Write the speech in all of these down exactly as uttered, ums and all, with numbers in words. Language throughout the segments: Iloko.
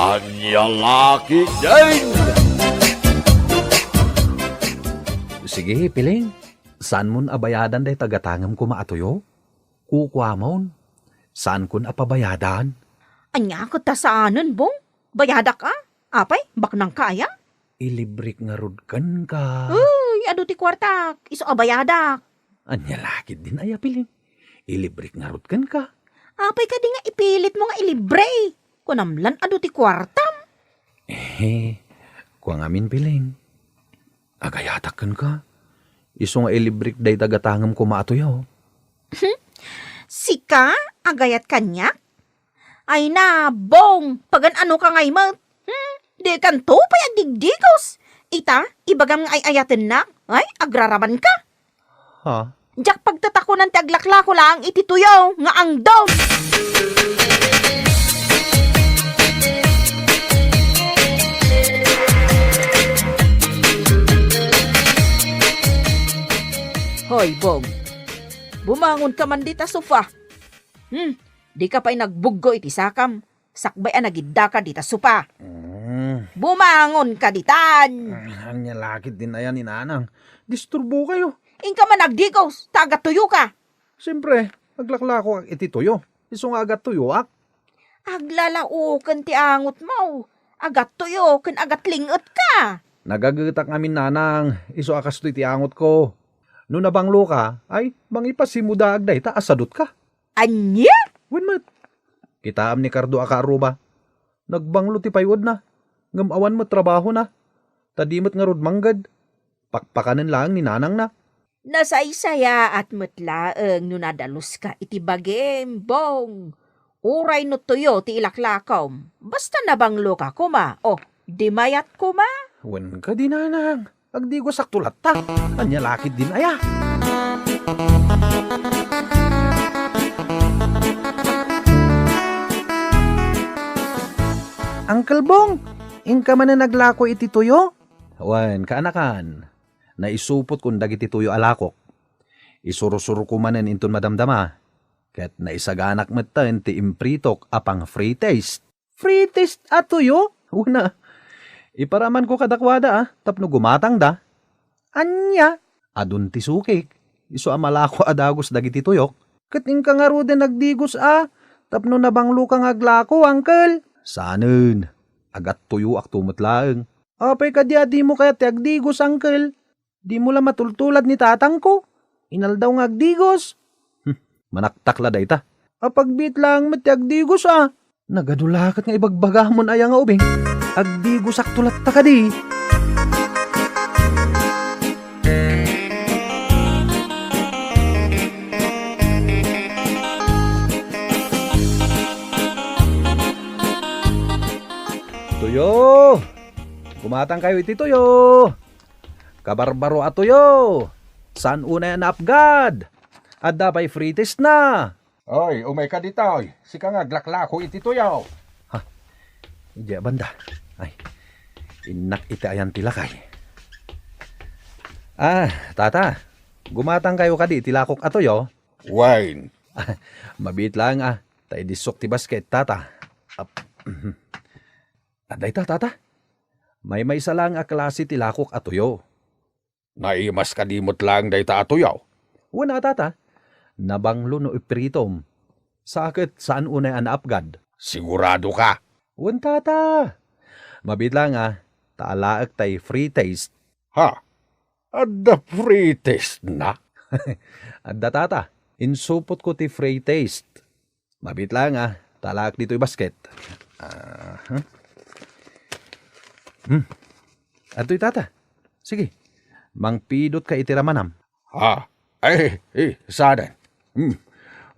Ania la ketdin? Sige, Piling. Saanmon a bayadan dayta gatangem koma a tuyo? Kukuamon. Saankon a pabayadan. Ania ket ta saanen, Bong? Bayadak a? Apay, baknangka aya? Ilibrek ngarud kenka. Uy, adu ti kuartak, isu a bayadak. Ania la ketdin aya, Piling? Ilibrek ngarud kenka. Apay kadi nga ipilitmo nga ilibre? Kunam lan adu ti kuartam. Eh, kua ngamin, Piling. Agayatak kenka. Isu nga ilibrek dayta gatangem koma a tuyo. Sika? Agayat kaniak? Ay na, Bong, pagan-ano ka ngay met? Hmm? Dikanto pay agdigdigos. Ita, ibagam nga ay-ayatennak. Ay, agraraman ka. Ha? Diak pagtatakonan ti aglaklako laeng iti tuyo nga angdom. Hoy, Bong. Bumangon ka man dita sofa. Hmm, di ka pay nagbuggo iti sakam. Sakbay a nagiddaka dita sofa. Mm. Bumangon ka ditan! Ah, ania la ketdin aya ni Nanang? Disturbokayo. Inka man agdigos, ta agattuyoka. Siempre, aglaklako iti tuyo. Isu nga agattuyoak. Aglalaoken ti angotmo. Agattuyo ken agatling-etka. Nagagetak ngamin, Nanang, isu a kastoy ti angotko. No nabangloka, ay, mangipasimudaag dayta a sadutka. Ania? Wen met. Kitaem ni Cardo a kaarruba. Nagbanglo ti payuedna, ngem awan met trabahona. Ta di met ngarud mangged. Pakpakanen laeng ni nanangna. Nasaysayaat met laeng no nadaluska iti bagim, Bong. Uray no tuyo ti ilaklakom, basta nabangloka koma, o, di mayat koma. Wen kadi, Nanang. Agdigosakto latta. Ania la ketdin aya? Uncle Bong, inka manen aglako iti tuyo? Wen, kaanakan. Naisupotkon dagiti tuyo a lakok. Isursurko manen inton madamdama. Ket naisaganak metten ti impritok a pang-free taste. Free taste a tuyo? Una, iparamanko kadakuada, a, tapno gumatangda. Ania? Adun ti sukik. Isu a malako a dagus dagiti tuyok. Ket inka ngaruden agdigos a, tapno nabangloka nga aglako, uncle. Sanen, agattuyoakto met laeng. Apay kadi a dimo kayat ti agdigos, uncle? Dimo la matultulad ni tatangko. Inaldaw nga agdigos. Hmm, manaktak la dayta. Apagbiit laeng met ti agdigos, a. Nagadu la ket nga ibagbagamon aya nga ubing. Agdigosakto latta kadi. Tuyo! Gumatangkayo iti tuyo! Kabarbaro a tuyo! Saan unay a naapgad? Adda pay free taste na! Oy, umayka ditoy. Sika nga aglaklako iti tuyo. Ha? Idiay banda. Ay, innak iti ayan ti lakay. Ah, tata, gumatangkayo kadi iti lakok a tuyo? Wen. Mabiit laeng, a, ta idissok ti basket, tata. Ap-, mhm. Adda ita, tata. Maymaysa laeng a klase ti lakok a tuyo. Naimas kadi met laeng dayta a tuyo? Wen a, tata. Nabanglo no ipritom. Sa ket saan unay a naapgad. Sigurado ka? Wen, tata. Mabiit laeng, a, ta alaek tay free taste. Ha? Adda free taste na? Adda, tata. Insupotko ti free taste. Mabiit laeng, a, ta alaek ditoy basket. Aha. Hmm. Adtoy, tata. Sige. Mangpidotka iti ramanam. Ha? Ay, eh, saanen. Hmm.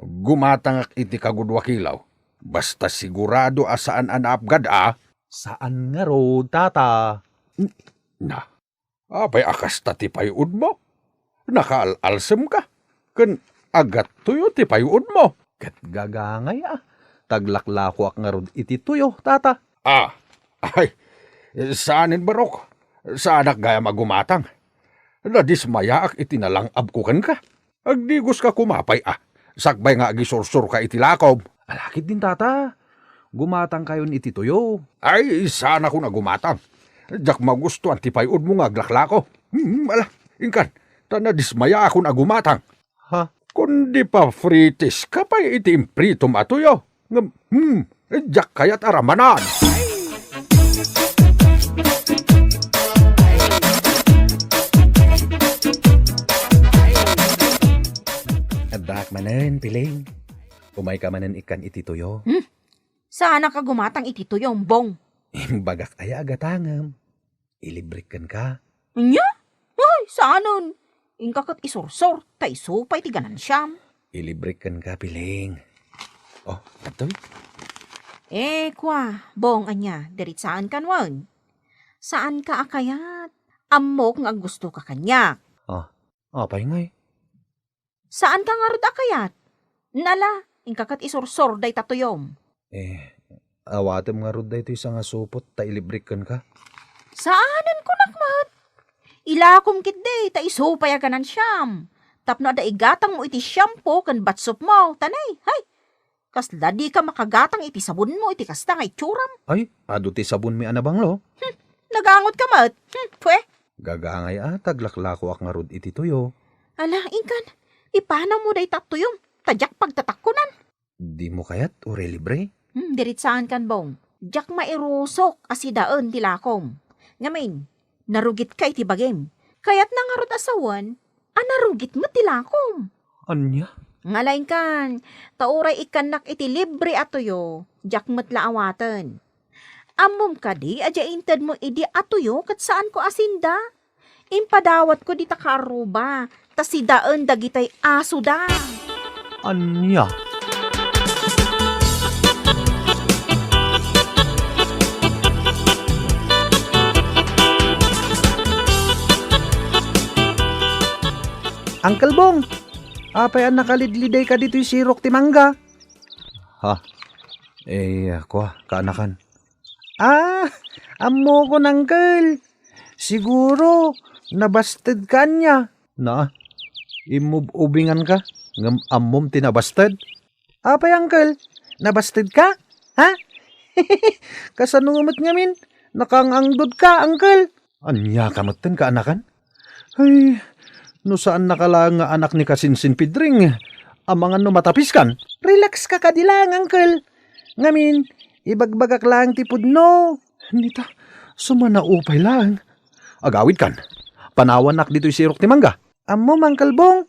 Gumatangak iti kagudua kilo. Basta sigurado a saan a naapgad, a. Saan ngarud, tata. N-, na. Apay a kasta ti payuodmo? Nakaal-alsemka, ken agattuyo ti payuodmo. Ket gagangay, a, ta aglaklakoak ngarud iti tuyo, tata. Ah, ay, saanen, barok. Saanak gayam a gumatang. Nadismayaak iti nalang-abko kenka. Agdigoska koma pay, a, sakbay nga agisursurka iti lakom. Ala ketdin, tata. Gumatangkayon iti tuyo. Ay, saanakon a gumatang. Diak magustuan ti pay-odmo nga aglaklako. Hmm, ala, inkan, ta nadismayaakon a gumatang. Ha? Kundi pa-fritis ka pay iti impritom a tuyo. Ngem, hmm, diak kayat a ramanan. Addaak manen, Piling. Umayka manen ikkan iti tuyo. Hmm? Saanak a gumatang iti tuyo, Bong. Imbagak aya a gatangem. Ilibrek kenka. Ania? Ay, saanen. Inka ket isursor, ta isu pay ti ganansiam. Ilibrek kenka, Piling. Oh, adtoy. Eh, kua, Bong, ania, diritsaankan wen? Saanka a kayat. Ammok nga aggustoka kaniak. Ah, apay ngay? Saanka ngarud a kayat? Nala, inka ket isursor dayta tuyom. Eh, awatem ngarud daytoy sangasupot ta ilibrek kenka? Saanen kunak met. Ilakom ketdi ta isu pay a ganansiam. Tapno adda igatangmo iti shampoo ken batsupmo, ta nay, hay, kasla dika makagatang iti sabonmo iti kasta nga itsuram. Ay, adu ti sabonmi a nabanglo. Hmm, nagangotka met. Hmm, pwe. Gagangay a ta aglaklakoak ngarud iti tuyo. Ala, inkan, ipanawmo dayta tuyom, ta diak pagtatakkonan. Dimo kayat, uray libre? Hmm, diritsaankan, Bong. Diak mairusok a sidaen ti lakom. Ngamin, narugitka iti bagim. Kayatna ngarud a sawen a narugit met ti lakom. Ania? Ngala inkan, ta uray ikkannak iti libre a tuyo, diak met la awaten. Ammom kadi a diay intedmo idi a tuyo ket saanko a sinda? Impadawatko dita kaarruba, ta sidaen dagitay asoda. Ania? Uncle Bong, apay a nakalidlidayka ditoy sirok ti mangga? Ha? Eh, kua, kaanakan. Ah, ammokon, Uncle. Siguro, nabastedka ania? Na, imub-ubinganka, ngem ammom ti nabasted? Apay, Uncle? Nabastedka? Ha? Kasano met ngamin? Nakaang-angdodka, Uncle? Ania ka metten, kaanakan? Ay, no saannaka laeng nga anak ni Kasinsin Pidring, amangan no matapiskan? Relax ka kadi laeng, Uncle. Ngamin, ibagbagak laeng ti pudno. Nita, sumanaupay laeng. Agawidkan. Panawannak ditoy sirok ti mangga. Ammom, Uncle Bong,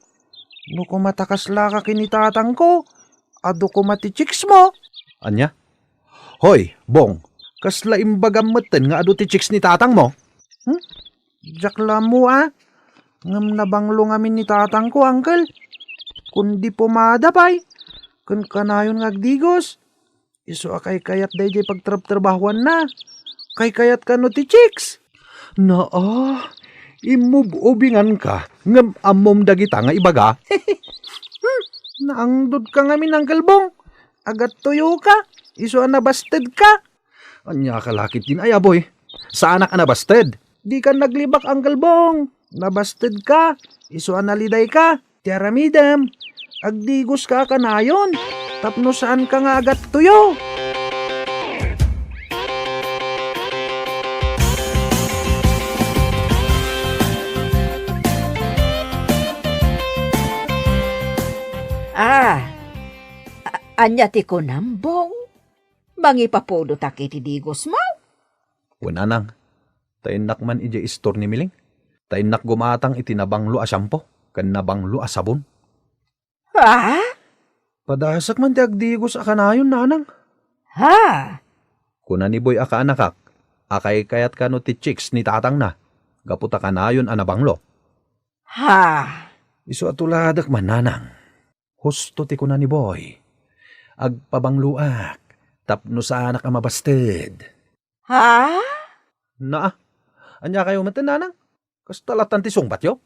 no koma ta kaslaka ken ni tatangko, adu koma ti chicks mo. Ania? Hoy, Bong, kasla imbagam metten nga adu ti chicks ni tatangmo? Hmm? Diak la ammo a. Ngem nabanglo ngamin ni tatangko, Uncle. Kundi pomada pay. Ken kanayon nga agdigos. Isu a kaykayat daydiay pagtrabtrabahuanna. Kaykayat kano ti chicks? Naa, immub-ubinganka, ngem ammom dagita nga ibaga? Hmm, naangdodka ngamin, Uncle Bong. Agattuyoka, isu a nabastedka. Ania ka la ketdin, ay, aboy? Saanak a nabasted. Dika naglibak, Uncle Bong. Nabastedka, isu a nalidayka. Ti aramidem, agdigoska a kanayon, tapno saanka nga agattuyo. Ah, a-, ania ti kunam, Bong? Mangipapudotak iti digosmo? Wen, Anang, ta innak man idiay istor ni Miling. Ta innak gumatang iti nabanglo a shampoo ken nabanglo a sabon. Ha? Padasek man ti agdigos a kanayon, Nanang. Ha? Kuna ni Boy a kaanakak, a kaykayat kano ti chicks ni tatangna, gapu ta kanayon a nabanglo. Ha? Isu a tuladek man, Nanang. Husto ti kuna ni Boy. Agpabangloak, tapno saanak a mabasted. Ha? Naa, ania kayo met, Nanang? Kasta latan ti sungbatyo?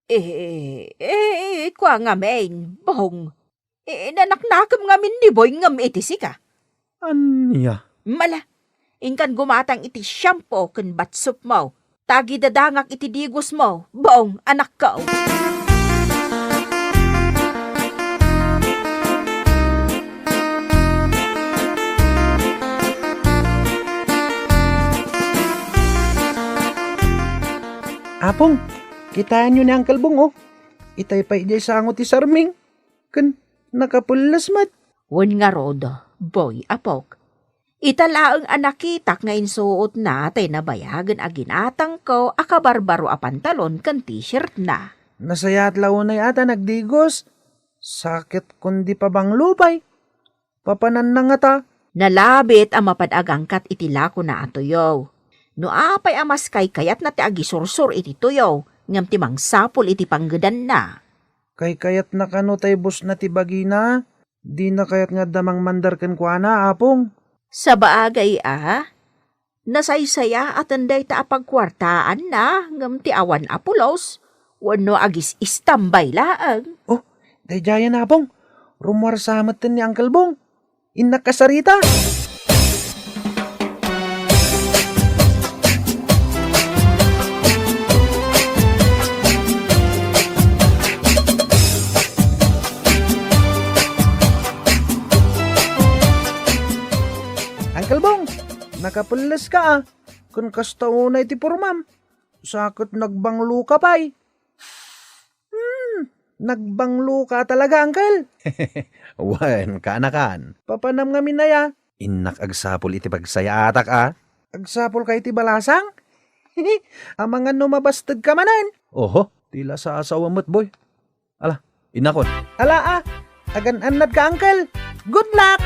Eh, eh, eh, kua ngamin, Bong. Eh, nanaknakem ngamin ni Boy ngem iti sika. Ania? Mala, inkan gumatang iti shampoo ken batsupmo. Tagidadangak iti digosmo, Bong, anakko. Pong, kitaenyo ni Uncle Bong, oh. Itay pay idiay sango ti sarming. Ken nakapelles met. Wen ngarud, Boy, apok. Ita laeng a nakitak nga insuotna tay nabayagen a ginatangko a kabarbaro a pantalon ken t-shirtna. Nasayaat la unay a ta nagdigos. Sakit kundi pabanglo pay. Papananna ngata. Nalabit a mapad agangkat iti lakona a tuyo. No apay a maskaykayatna ti agisursor iti tuyo, ngem ti mangsapul iti panggedanna. Kaykayatna kano tay busna ti bagina? Dina kayat nga adda mangmandar kenkuana, Apong? Sabagay a, nasaysayaat dayta a pagkuartaanna ngem ti awan a pulos wenno agis-istambay laeng. Oh, daydiayen, Apong. Rummuarsa metten ni Uncle Bong. Innak kasarita. Uncle Bong, nakapelles ka, ah. Kun kasta unay ti purmam. Sakit nagbanglo ka pay. Hmm, nagbanglo ka talaga, Uncle. Wen, kaanakan. Papanam ngamin aya. Innak agsapul iti pagsayaatak, a. Agsapul ka iti balasang? Amangan no mabasted ka manen. Oho, ti la sasawa met, boy. Ala, innakon. Ala, a. Agan-annad ka, Uncle. Good luck!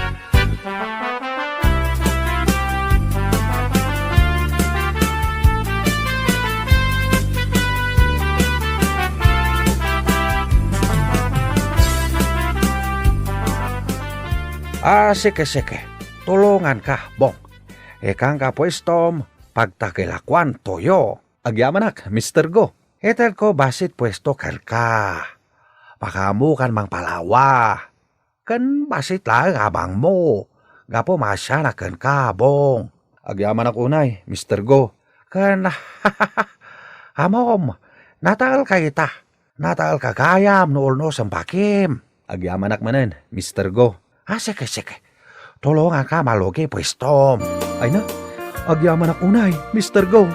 Ah, sige, sige. Tulonganka, Bong. Ikanka puestom, pagtakilakuan toyo. Agyamanak, Mister Go. Itedko bassit puesto kenka. Pakaamokan mangpalawa. Ken bassit laeng abangmo, gapu maasianak kenka, Bong. Agyamanak unay, Mister Go. Ken, ammom, nataelka ita. Nataelka gayam no ulnos a bakim. Agyamanak manen, Mister Go. Ah, sige, sige. Tulonganka malugi puestom. Ay na, agyamanak unay, Mister Go.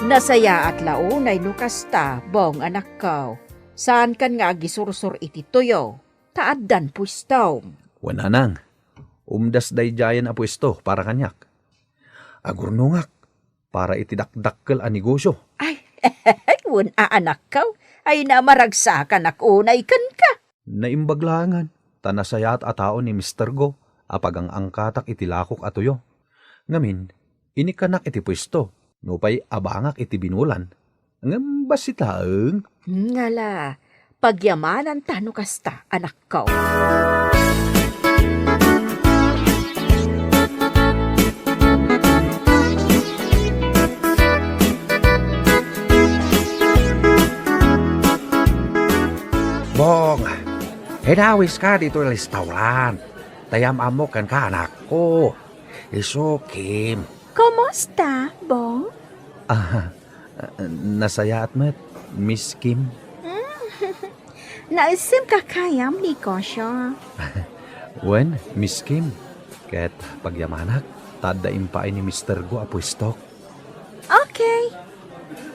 Nasayaat la unay no kasta, Bong, anakko. Saankan nga agisursor iti tuyo, ta addan puestom. Wen, nanang, umdas daydiayen a puesto para kaniak. Agurnongak para iti dakdakkel a negosyo. Ay, wen a, anakko, ay na maragsakanak unay kenka. Naimbag laengen, ta nasayaat a tao ni Mister Go a pagang-angkatak iti lakok a tuyo. Ngamin, inikkanak iti puesto, nupay abangak iti binulan. Ngem bassit laeng. Ngala, pagyamananta no kasta, anakko. Bong, inawiska ditoy restaurant. Ta yam-ammok kenka, anakko. Isu, Kim. Kumusta, Bong? Ah, nasayaat met, Miss Kim. Mm. Naissemka kayam negosyo. Wen, Miss Kim. Ket pagyamanak, ta adda impaay ni Mister Go a puestok. Okay.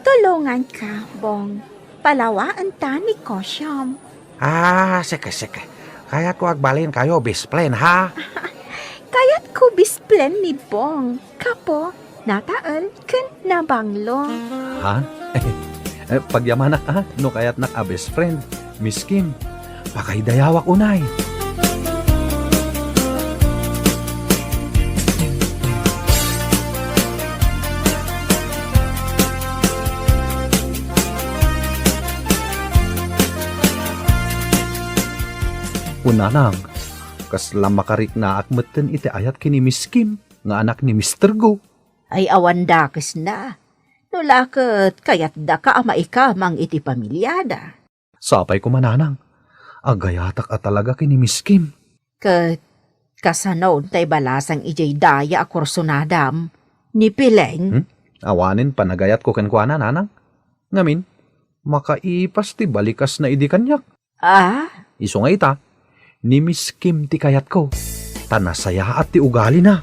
Tulonganka, Bong. Palawaenta negosyom. Ah, sige, sige. Kayatko agbalinkayo best friend, ha? Kayatko best friend ni Bong. Kapo, natael ken nabanglo. Ha? Eh, pagyamanak, ha? No kayatnak a best friend, Miss Kim, pakaidayawak unay. Kunanang, kasla makariknaak metten iti ayat ken ni Miss Kim nga anak ni Mister Go. Ay, awan dakesna. No la ket kayatdaka a maikamang iti pamiliada. Sapay koma, nanang. Agayatak a talaga ken ni Miss Kim. Ket kasano tay balasang idiay daya a kursunadam ni Pileng? Hmm? Awanen panagayatko kenkuana, nanang. Ngamin, makaipas ti balikasna idi kaniak. Ah? Isu nga ita, ni Miss Kim ti kayatko, ta nasayaat ti ugalina.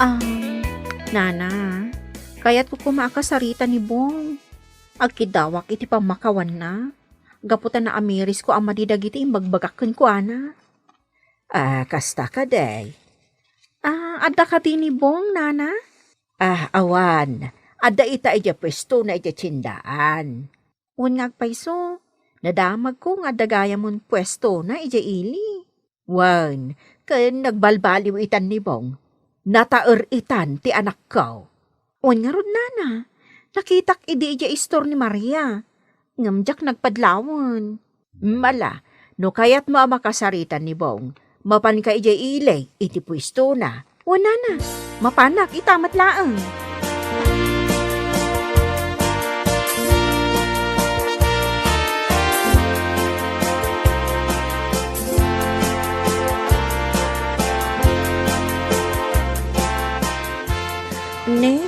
Um, Nana, kayatko koma a kasarita ni Bong. Agkidawak iti pammakawanna, gapu ta naamirisko a madi dagiti imbagbagak kenkuana. Ah, kasta kadi. Ah, adda kadi ni Bong, Nana? Ah, awan. Adda ita idiay puestona idiay tiendaan. Wen nga agpayso, nadamagko nga adda gayamon puestona idiay ili. Wen, ken nagbalbaliw itan ni Bong. Nataer itan ti anakko. Wen ngarud, Nana, nakitak idi idiay istor ni Maria. Ngem diak nagpadlawen. Mala, no kayatmo a makasaritan ni Bong, mapanka idiay ili iti puestona. Wen, Nana, mapanak ita met laeng. Ne,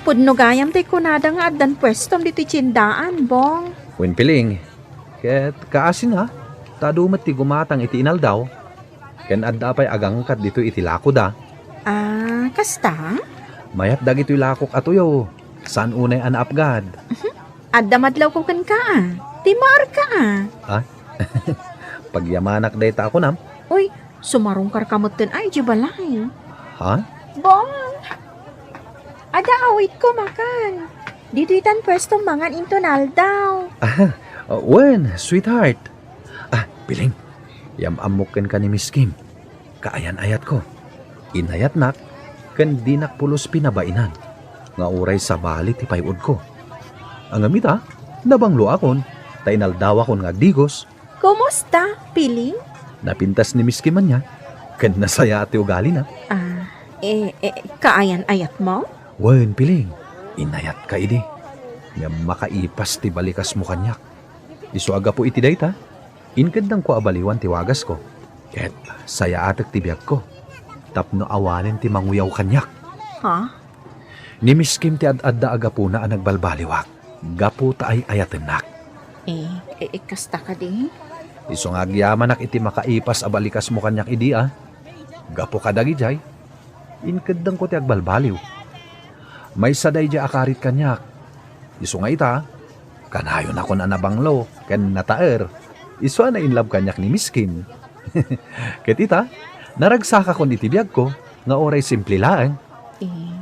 pudno gayam ti kunada nga addan puestom ditoy tiendaan, Bong. Wen, Piling, ket kaasina, ta adu met ti gumatang iti inaldaw, ken adda pay agangkat ditoy iti lakoda. Ah, kasta? Mayat dagitoy lakok a tuyo, saan unay a naapgad. Adda madlawko kenka, a. Timmaerka, a. Ah? Pagyamanak dayta a kunam. Uy, sumarungkarka metten a idiay balay. Ha? Bong! Adda awitko, makan. Ditoy tan puesto mangan inton aldaw. Ah, wen, sweetheart. Ah, Piling, yam-ammok kenka ni Miss Kim. Kaayan-ayatko. Inayatnak, ken dinak pulos pinabainan, nga uray sabali ti pay-udko. Ngem ita, nabangloakon, ta inaldawakon nga agdigos. Kumusta, Piling? Napintas ni Miss Kim ania, ken nasayaat ti ugalina. Ah, eh, eh, kaayan-ayatmo? Wen, Piling, inayatka idi. Ngem makaipas ti balikasmo kaniak. Isu a gapu iti dayta, inkeddangko a baliwan ti wagasko, ket sayaatek ti biagko tapno awanen ti manguyaw kaniak. Ha? Ni Miss Kim ti ad-adda a gapuna a nagbalbaliwak gapu ta ay-ayatennak. Eh, eh, eh, kasta kadi? Isu nga agyamanak iti makaipas a balikasmo kaniak idi, a. Gapu kadagidiay, inkeddangko ti agbalbaliw. Maysa daydiay a karit kaniak. Isu nga ita, kanayonakon a nabanglo ken nataer. Isu a na-inlove kaniak ni Miss Kim. Ket ita, naragsakakon iti biagko nga uray simple laeng. Eh,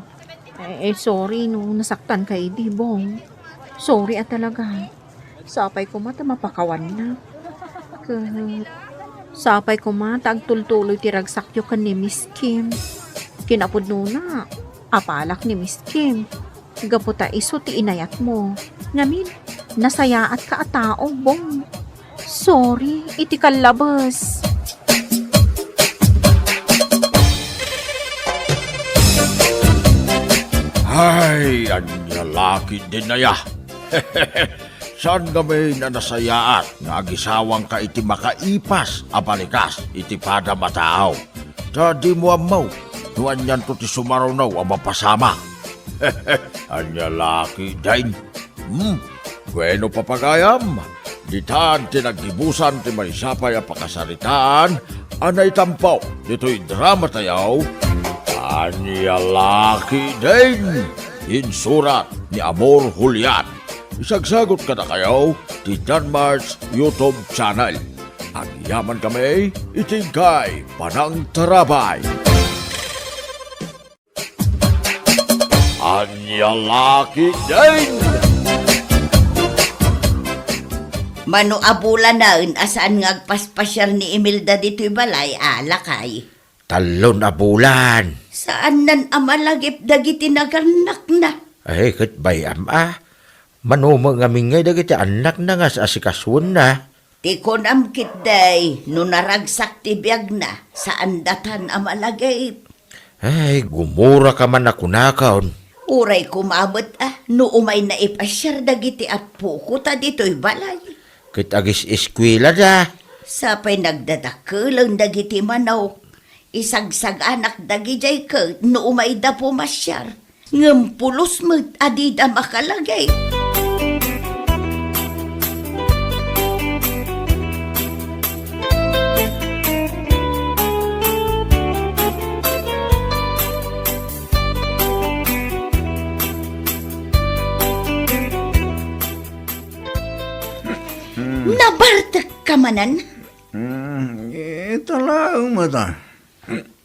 eh, eh, sorry no nasaktanka idi, Bong. Sorry a talaga. Sapay koma ta mapakawanna. Ket sapay koma ta agtultuloy ti ragsakyo ken ni Miss Kim. Kinapudnona, apalak ni Miss Kim. Gapu ta isu ti inayatmo. Ngamin, nasayaatka a tao, Bong. Sorry iti kallabes. Ay, ania la ketdin aya. Saan ngamin a nasayaat nga agisawangka iti makaipas a balikas iti padam a tao? Ta dimo ammo no anianto ti sumaruno a mapasamak. Ania la ketdin? Hmm, bueno, papagayam, ditan ti naggibusan ti maysa pay a pakasaritaan a naitampo ditoy drama tayo, Ania la ketdin, insurat ni Amor Julian. Isagsagot kadakayo ti Danmar's YouTube channel. Agyaman kami iti inkay panangtarabay. Ania la ketdin? Mano a bulanen a saan nga agpaspasiar ni Imelda ditoy balay, a lakay? Tallon a bulan. Saannan a malagip dagiti nagannakna. Ay, ket bay-am a. Mano met ngamin ngay dagiti annakna nga as-asikasuenna? Ti kunam ketdi, no naragsak ti biagna, saandatan a malagip. Ay, gumuraka man a kunakon. Uray koma met a, no umayna ipasiar dagiti appoko ta ditoy balay. Ket agis-eskuelada. Sapay nagdadakelen dagiti manok, isagsaganak dagidiay ket no umayda pumasiar, ngem pulos met a dida makalagip. Hmm. Nabartek ka manen? Hmm, ita laeng mata.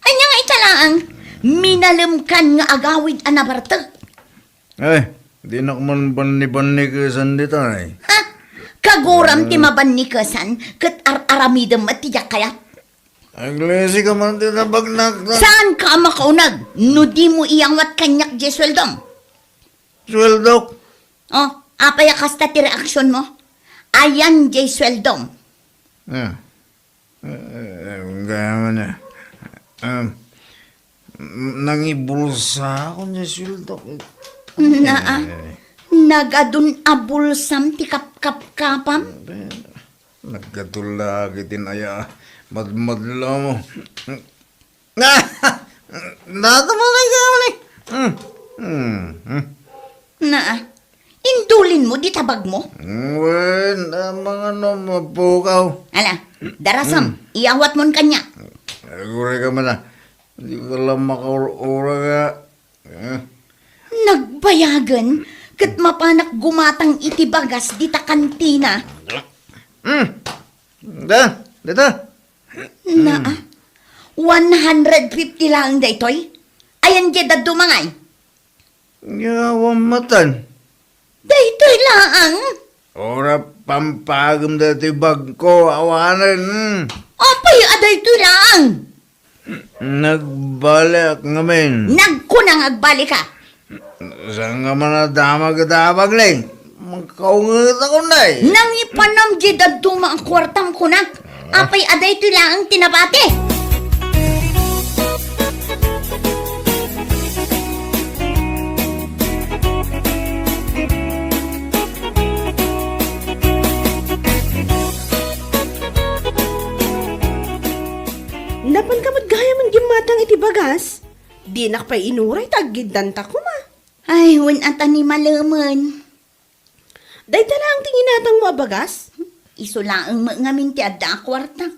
Ania nga ita laeng? Minalem kan nga agawid a nabartek. Ay, dinak man banni-bannikesan dita, ay. Ha? Kaguram ti mabannikesan, ket ar-aramidem met ti diak kayat. Aglisi ka man ti nabagnak, ta- Saan ka a makauneg no di mo iyawat kaniak diay sueldom? Sueldok? Oh, apay a kasta ti reaksion mo? Ayan diay sueldom. Ah. Eh, eh, gayam man, eh. Um, nangibulsa ako diay sueldok. Naa, eh, nagadun a bulsam ti kapkapkapam? Eh, nagkatulak iti naya, madmadla mo. Data mo kay gawin, eh. Hmm. Hmm. Hmm. Naa, indulin mo di tabag mo? Wen, a, mangano, mapukaw. Ala, darasam, hmm, iyawat mon kaniak. Aguray ka man, ah. Di ka lang makaur-ura ka. Eh. Nagbayagen, ket mapanak gumatang iti bagas dita kantina. Hmm. Da, dita. Naa, hmm, one hundred fifty laeng daytoy? Ayan diay dadduma ngay? Yawan matan. Daytoy laeng? Ura, pampagem daytoy bagko, awanen. Hmm. Apay a daytoy laeng? Nagbaliak ngamin. Nagkuna nga agbali ka. Saan ka man a damag iti abag, ne? Makaunget ako, ne. Nangipanam diay dadduma a kuartam, kunak. Apay a daytoy laeng ti nabati? Napan ka met gayam a gimmatang iti bagas? Dinak pay inuray ta aggiddanta koma. Ay, wen a ta ni malemen. Dayta laeng ti ginatangmo a bagas? Isu laeng met ngamin ti adda a kuarta.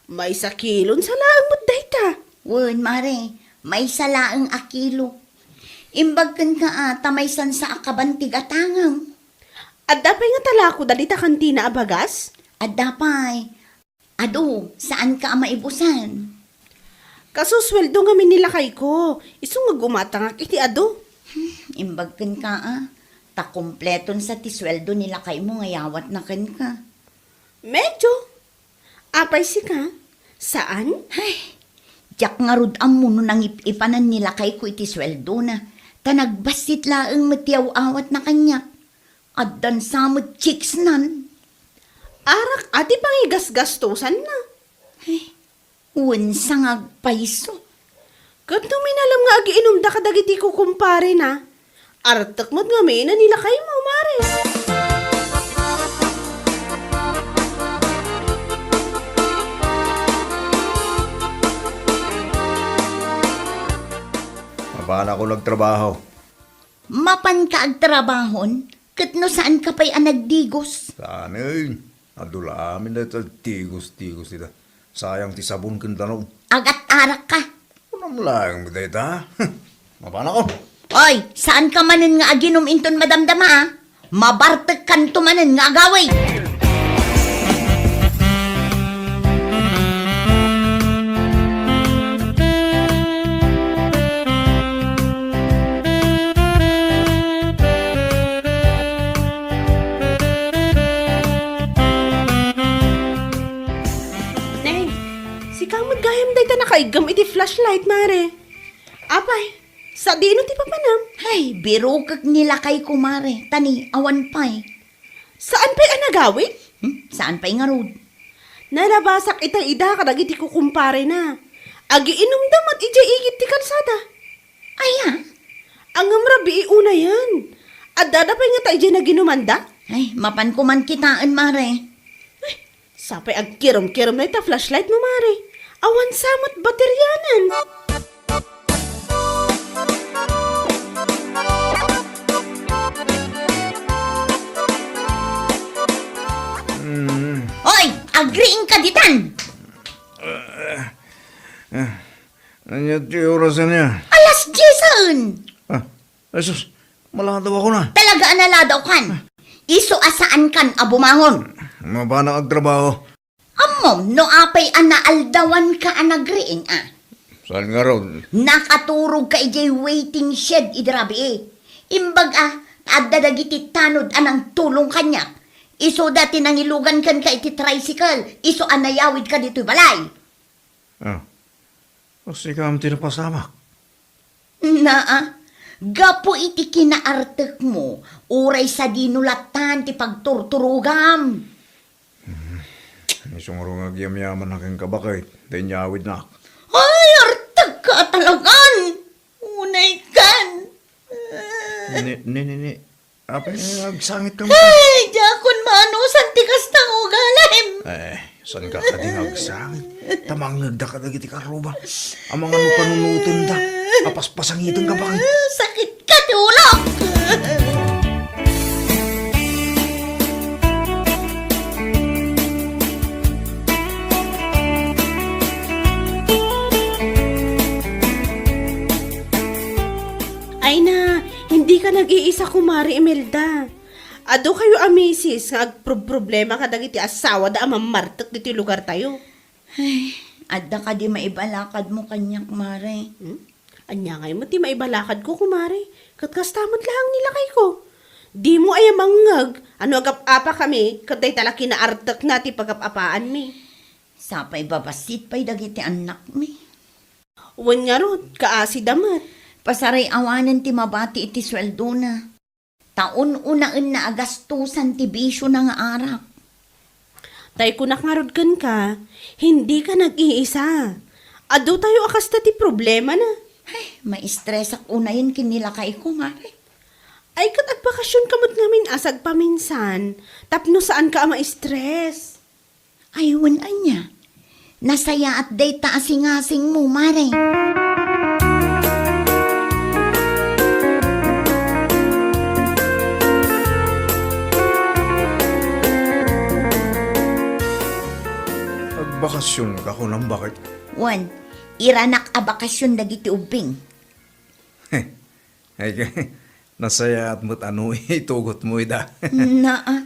Maysa kilon sa laeng met dayta. Wen, mare, maysa laeng a kilo. Imbag kenka a ta maysan sa a kaban ti gatangem. Adda pay nga talako dagita kantina a bagas? Adda pay. Adu, saanka a maibusan? Kasu sueldo ngamin ni lakayko, isu nga gumatangak iti adu. Hmm, imbag kenka a, ta kompleton sa ti sueldo ni lakaymo nga yawatna kenka. Medyo. Apay sika? Saan? Ay, diak ngarud ammo no nangip-ipanan ni lakayko iti sueldona, ta nagbassit laeng met ti aw-awatna kaniak. Addan sa met chicks nan. Arak a ti pangigasgastosanna. Eh, wen sa nga agpayso. Ket no minalem nga agiinumda kadagiti kukumparena, artek met ngamin a ni lakaymo, mare. Mapanakon agtrabaho. Mapanka agtrabahon, ket no saanka pay a nagdigos? Saanen, adu la amin dayta tigos-tigos ita. Sayang ti sabon ken danum. Agat-arakka. Kunam laeng dayta. Mapanakon. Oy, saanka manen nga aginum inton madamdama, a? Mabartekkanto manen nga agawid. Nay, sika met gayam dayta nakaiggam iti flashlight, mare. Apay, sadino ti papanam? Ay, birokek ni lakayko, mare. Ta ni, awan pay. Saan pay a nagawid? Hmm? Saan pay ngarud? Nalabasak ita ida kadagiti kukumparena. Agiinumda met idiay igid ti kalsada. Aya? Ngem rabii unayen. Addada pay ngata idiay naginumanda? Ay, mapanko man kitaen, mare. Ay, Sapay agkirum-kirum dayta flashlight mo, Mare. Awan sa met baterianan. Mm. Oy, agriing ka ditan! Ah, ah, ania ti oras ania? Alas diesen! Ah, Jesus, maladaw ako na. Talaga a naladawkan. Isu a saankan a bumangon. Mapanak agtrabaho. Ammom no apay a naaldawanka a nagriing a? Saan ngarud? Nakaturogka idiay waiting shed idi rabii. Imbag a, adda dagiti tanod a nangtulong kaniak. Isuda ti nangilugan kenka iti tricycle, isu a nayawidka ditoy balay. Ah. O, sika ti napasamak. Naa, gapu iti kinaartekmo, uray sadino latta ti pagturturogam. Hmm. Isu ngarud nga agyamyaman a kenka, baket, ta inyawidnak. Ay, artekka a talagan! Unaykan! Ni, ni, ni, ni. Apay, agsangit ka mo. Ay, diakon maanusan ti kasta nga ugalim. Eh, saan ka kadi nga agsangit? Ta mangngegda kadagiti karruba. Amangan no panunotenda. Apaspasangiten ka, baket. Sakit ka ti ulok. Ay na, hindi ka nag-iisa, Kumare Imelda. Adu kayo a misis nga agproproblema kadagiti asawada a mammartek ditoy lugartayo. Ay, adda kadi maibalakadmo kaniak, Mare? Hmm? Ania ngay met ti maibalakadko, Kumare? Ket kasta met laeng ni lakayko. Dimo aya mangngeg a no agap-apakami ket dayta la kinaartekna ti pagap-apaanmi. Sapay babassit pay dagiti annakmi. Wen ngarud, kaasida met. Pasaray-awanen ti mabati iti sueldona. Ta un-unaenna a gastosan ti bisiona nga arak. Tay kunak ngarud kenka, hindi ka nag-iisa. Adu tayo a kasta ti problemana. Ay, maistresak unayen ken ni lakayko, Mare. Ay, ket agbakasion ka met ngamin a sagpaminsan, tapno saan ka a maistres. Ay, wen ania? Nasayaat dayta a singasingmo, Mare. Agbakasion ka kunam, baket? Wen, iranak a bakasion dagiti ubbing. Ay, nasayaat met a no itugotmo ida. Naa,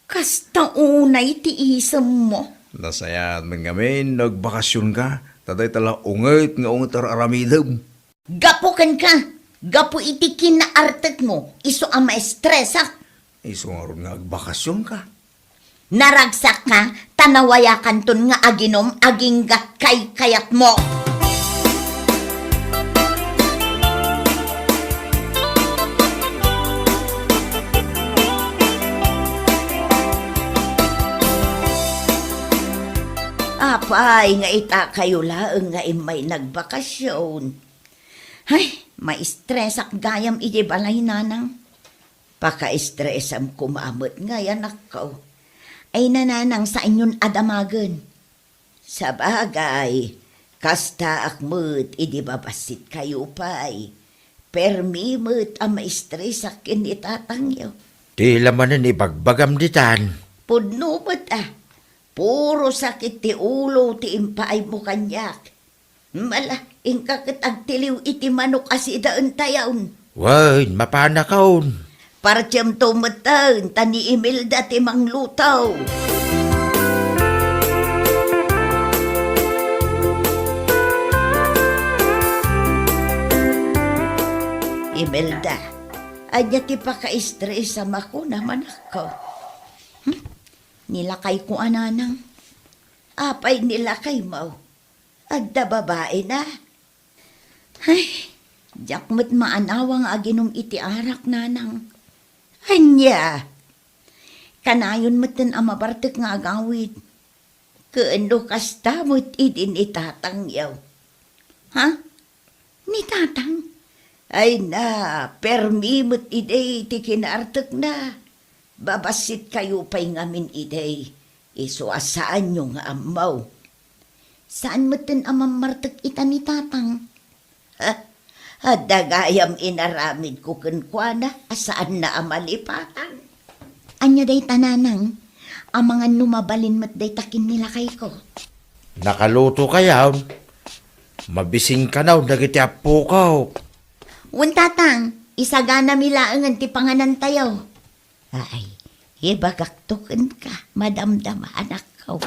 kasta unay ti isemmo. Nasayaat met ngamin no agbakasionka, ta dayta la unget nga unget ar-aramidem. Gapu kenka, gapu iti kinaartekmo, isu a maestresak. Isu ngarud nga agbakasionka. Naragsakka, ta nawayakanton nga aginum agingga kaykayatmo. Apay nga ita kayo laeng nga immay nagbakasion. Ay, maistresak gayam iti balay, nanang. Pakaistresam koma met ngay, anakko. Ay, nanang, saanyon a damagen. Sabagay, kastaak met idi babassit kayo pay. Permi met a maistresak ken ni tatangyo. Ti la manen ibagbagam ditan. Pudno met a. Puro sakit ti ulo ti impaaymo kaniak. Mala, inka ket agtiliw iti manok a sidaentayon. Wen, mapanakon. Partiemto metten, ta ni Imelda ti mangluto. Imelda, ania ti pakaistresam a kunam, anakko? Hmm? Ni lakayko a nanang. Apay ni lakaymo? Adda babaena? Ay, diak met maanawa nga aginum iti arak, nanang. Ania? Kanayon metten a mabartek nga agawid. Ken no kasta met idi ni tatangyo. Ha? Ni tatang? Ay na, permi met idi ti kinaartekna. Babassit kayo pay ngamin idi. Isu a saanyo nga ammo. Saan metten a mammartek ita ni Tatang. Ha? Adda gayam inaramidko kenkuana a saanna a malipatan. Ania dayta, Nanang? Amangan no mabalin met dayta ken ni lakayko. Nakaluto kayon? Mabising kano dagiti appoko. Wen, Tatang, isaganami laengen ti panganantayo. Ay, ibagakto kenka, madamdama, anakko.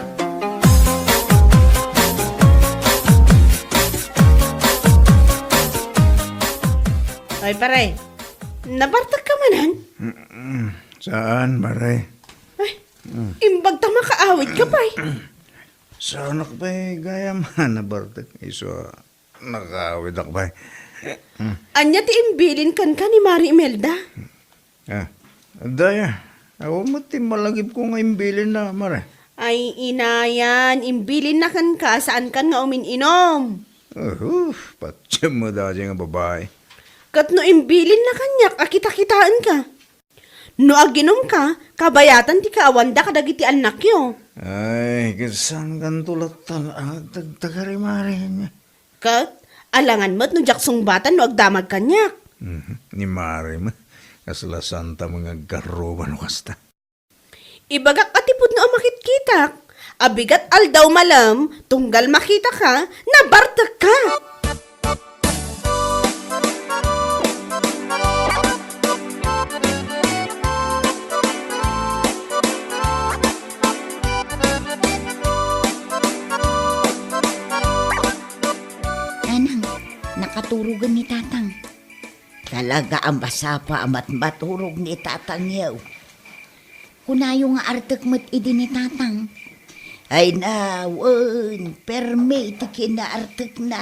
Ay, pare, nabartek ka manen? Mm-mm. Saan, pare? Ay, imbag ta makaawit ka, pay. Saanak pay gayam a nabartek, isu a nakaawit ak pay. Ania ti imbilin kenka ni Mari Imelda? Ah, adda aya. Awan met ti malagipko nga imbilinna, mare. Ay, inayan, imbilinna kenka, saankan nga umin-inom. Uhu, patiem met dayta nga babai. Ket no imbilinna kaniak a kita-kitaenka. No aginumka, kabayatan ti kaawanda kadagiti annakyo. Ay, ket saankanto latta a agtagtagari, mare. Ket, alangan met no diak sungbatan no agdamag kaniak. Mhm. Ni Mari met, kasla santa nga agkarruba no kasta. Ibagak a ti pudno a makitkitak, abigat aldaw malem, tunggal makitaka, nabartekka. Nanang, nakaturogen ni Tatang. Talaga a masapa a matmaturog ni Tatangyo. Kunayo nga artek met idi ni Tatang. Ay na, wen, permi ti kinaartekna.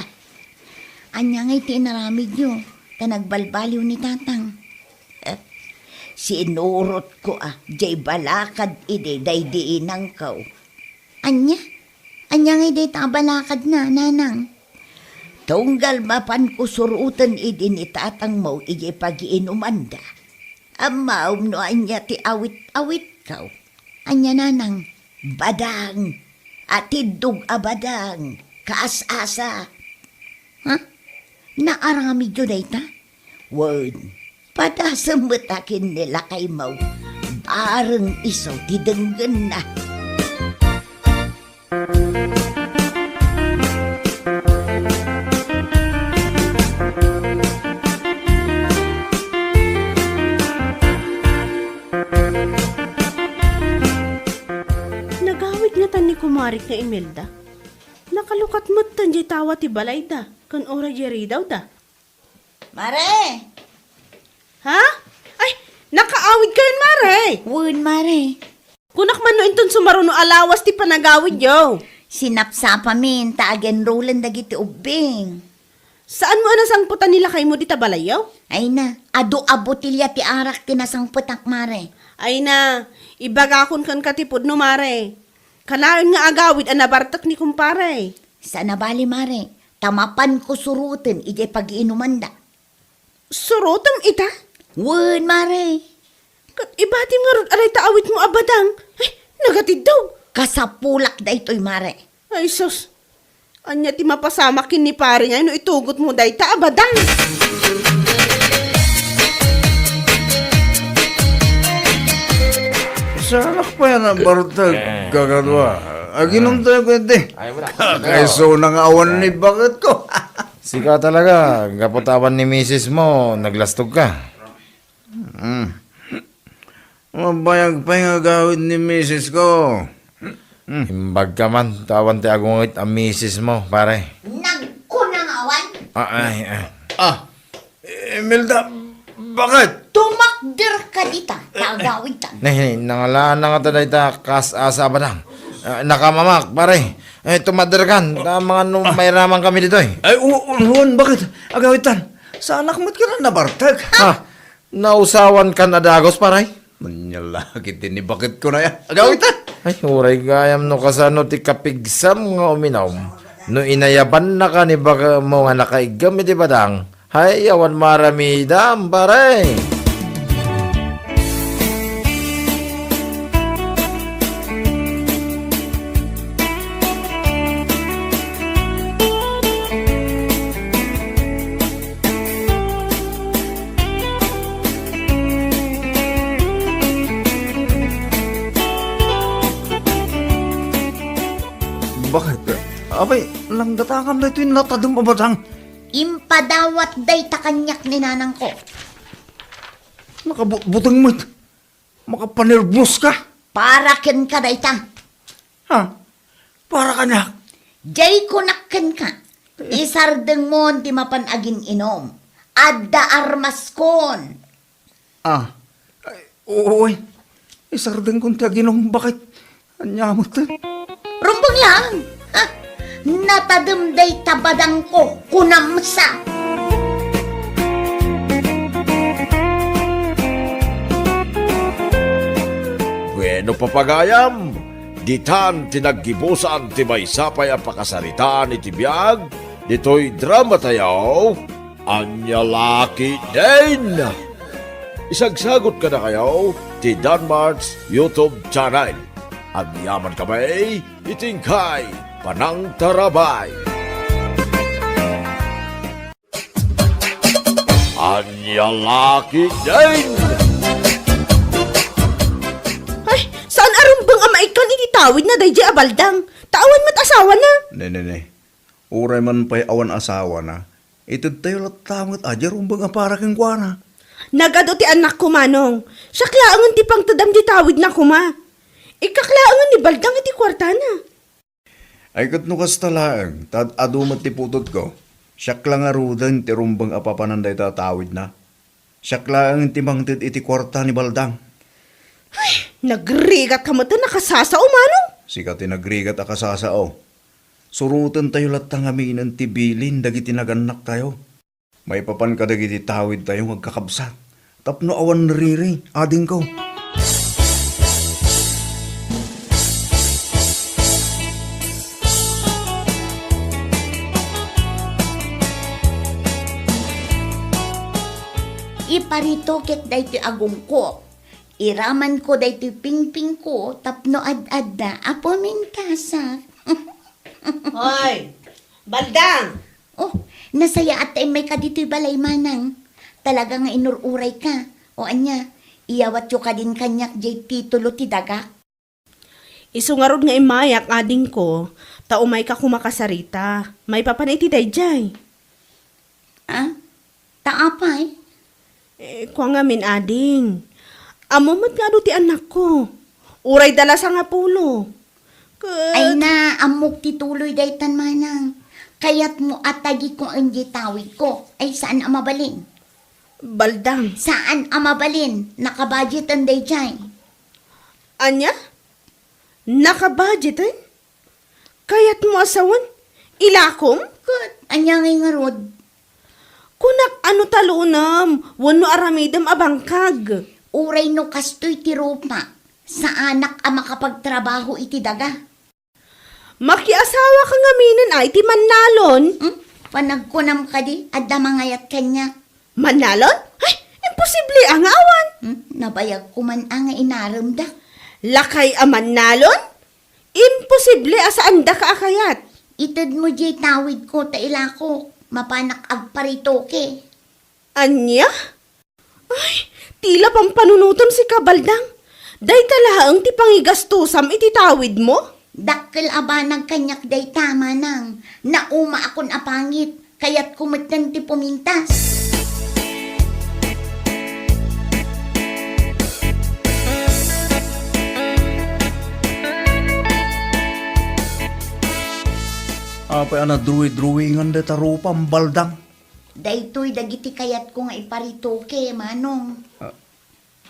Ania ngay ti inaramidyo, ta nagbalbaliw ni Tatang? Sinurotko a, jay balakad idi daydi inangko. Ania? Ania ngay dayta a balakadna, Nanang? Tunggal mapanko suroten idi ni Tatangmo idiay pagiinumanda. Ammom no ania ti awit-awitko. Ania, Nanang? Badang. Atiddog a badang. Kaas-asa. Ha? Naaramidyo dayta? Wen, padasem met a ken ni lakaymo. Bareng isu ti denggenna. Nagawid ngatan ni kumarik nga Imelda. Nakalukat metten diay tawa ti balayda, ken uray diay ridawda. Mare! Ha? Ay, nakaawid kayon, Mare? Wen, Mare. Kunak man no inton sumaruno a lawas ti panagawidyo. Sinapsapamin ta agenrolen dagiti ubbing. Saanmo a nasangpetan ni lakaymo dita balayyo? Ay na, adu a botelya ti arak ti nasangpetak, Mare. Ay na, ibagakon kenka ti pudno, Mare. Kanayon nga agawid a nabartek ni kumpare. Saan a bali, Mare, ta mapanko suroten idiay pagiinumanda. Surotem ita? Wen, Mare. Ket ibatim ngarud a dayta awitmo a badang. Ay, nagatiddog. Kasapulak daytoy, Mare. Ay, sus. Ania ti mapasamak ken ni pare ngay no itugotmo dayta a badang? Saanak pay a nabartek, kakadua. Aginumtayo ketdi. Ay, wala. Kakaisuna nga awan ni baketko. Sika talaga, gapu ta awan ni misismo, naglastogka. Mm. Mabayag pay nga agawid ni misisko. Mm. Imbagka man, ta awan ti agungit a misismo, pare. Nagkuna nga awan? Ah, ay, ay. Ah, Imelda, bakit? Tumakderka dita, ta agawidtan. Nay, nay, nangalaan na ngata dayta kaas-asa a badang. Ah, nakamamak, pare. Eh, tumakderkan, ta amangan no mairaman kami ditoy. Ay, u-, u-, wen, bakit? Agawidtan. Saanak met kano nabartek. Ha? Nausawankan a dagus, pare? Ania la ketdi ni baketko aya. Agawidtan. Ay, uray gayam no kasano ti kapigsam nga uminom. No inayabannaka ni baketmo nga nakaiggem iti badang, hay, awan maaramidam, pare. Bakit? Apay, nanggatakam daytoy natadem a badang. Impadawat dayta kaniak ni nanangko. Nakabutbuteng met. Makapanerbios ka. Para kenka dayta. Ha? Para kaniak? Jay kunak kenka. Isardengmon ti mapan agin-inom. Adda armaskon. Ah, ay, oo, ay. Isardengkon ti aginom, bakit? Ania met? Rumbeng laeng. Ha? Natadem dayta badangko, kunam sa. Bueno, papagayam, ditan ti naggibusan ti maysa pay a pakasaritaan iti biag ditoy drama tayo. Ania la ketdin? Isagsagot kadakayo ti Danmart's YouTube channel. Agyaman kami iti inkay panangtarabay. Ania la ketdin? Ay, saan a rumbeng a maikkan iti tawidna daydiay a baldang? Ta awan met asawana. Ne, ne, ne. Uray man pay awan asawana, itedtayo latta met a diay rumbeng a para kenkuana. Nagadu ti annakko, Manong. Siak laengen ti pangtedam ti tawidna koma. Ikkak laengen ni baldang iti kuartana. Ay, ket no kasta laeng, ta ad-adu met ti putotko, siak la ngaruden ti rumbeng a papanan dayta a tawidna. Siak laeng ti mangted iti kuarta ni baldang. Ay, nagrigat ka met a kasasao, Manong? Sika ti nagrigat a kasasao. Surotentayo latta ngaminen ti bilin dagiti nagannaktayo. Maipapan kadagiti tawidtayo nga agkakabsat tapno awan riri, adingko. Iparitoket daytoy agongko. Iramanko daytoy pingpingko tapno ad-adda a pumintasak. Hoy, baldang! Oh, nasayaat ta immayka ditoy balay, Manang. Talaga nga inur-urayka. O ania, iyawatyo kadin kaniak diay titulo ti dagak? Isu ngarud nga immayak, adingko, ta umayka koma kasarita. Maipapan iti daydiay. Ah? Ta apay? Eh, kua ngamin, ading. Ammom met nga adu ti annakko. Uray da la sangapulo. Ket ay na, ammok ti tuloy daytan, Manang. Kayatmo a tagikuaen diay tawidko. Ay, saan a mabalin. Baldang. Saan a mabalin. Nakabudgeten daydiay. Ania? Nakabudgeten? Kayatmo a sawen? Ilakom? Ket ania ngay ngarud? Kunak a no talonam wenno aramidem a bangkag. Uray no kastoy ti rupak, saanak a makapagtrabaho iti daga. Makiasawaka ngaminen a iti mannalon? Hmm? Panagkunam kadi, adda mangayat kaniak. Mannalon? Ay, imposible a nga awan. Hmm? Nabayag ko man a nga inaremda. Lakay a mannalon? Imposible a saandaka a kayat. Itedmo diay tawidko ta ilakok. Mapanak agparitoke. Ania? Ay, tila pampanunotem sika, baldang. Dayta laeng ti pangigastosam iti tawidmo? Dakkel a banag kaniak dayta, Manang. Naumaakon a pangit. Kayatko metten ti pumintas. Apay a nadruwi-druwingan dayta rupam, baldang? Daytoy dagiti kayatko nga iparitoke, Manong. Ah,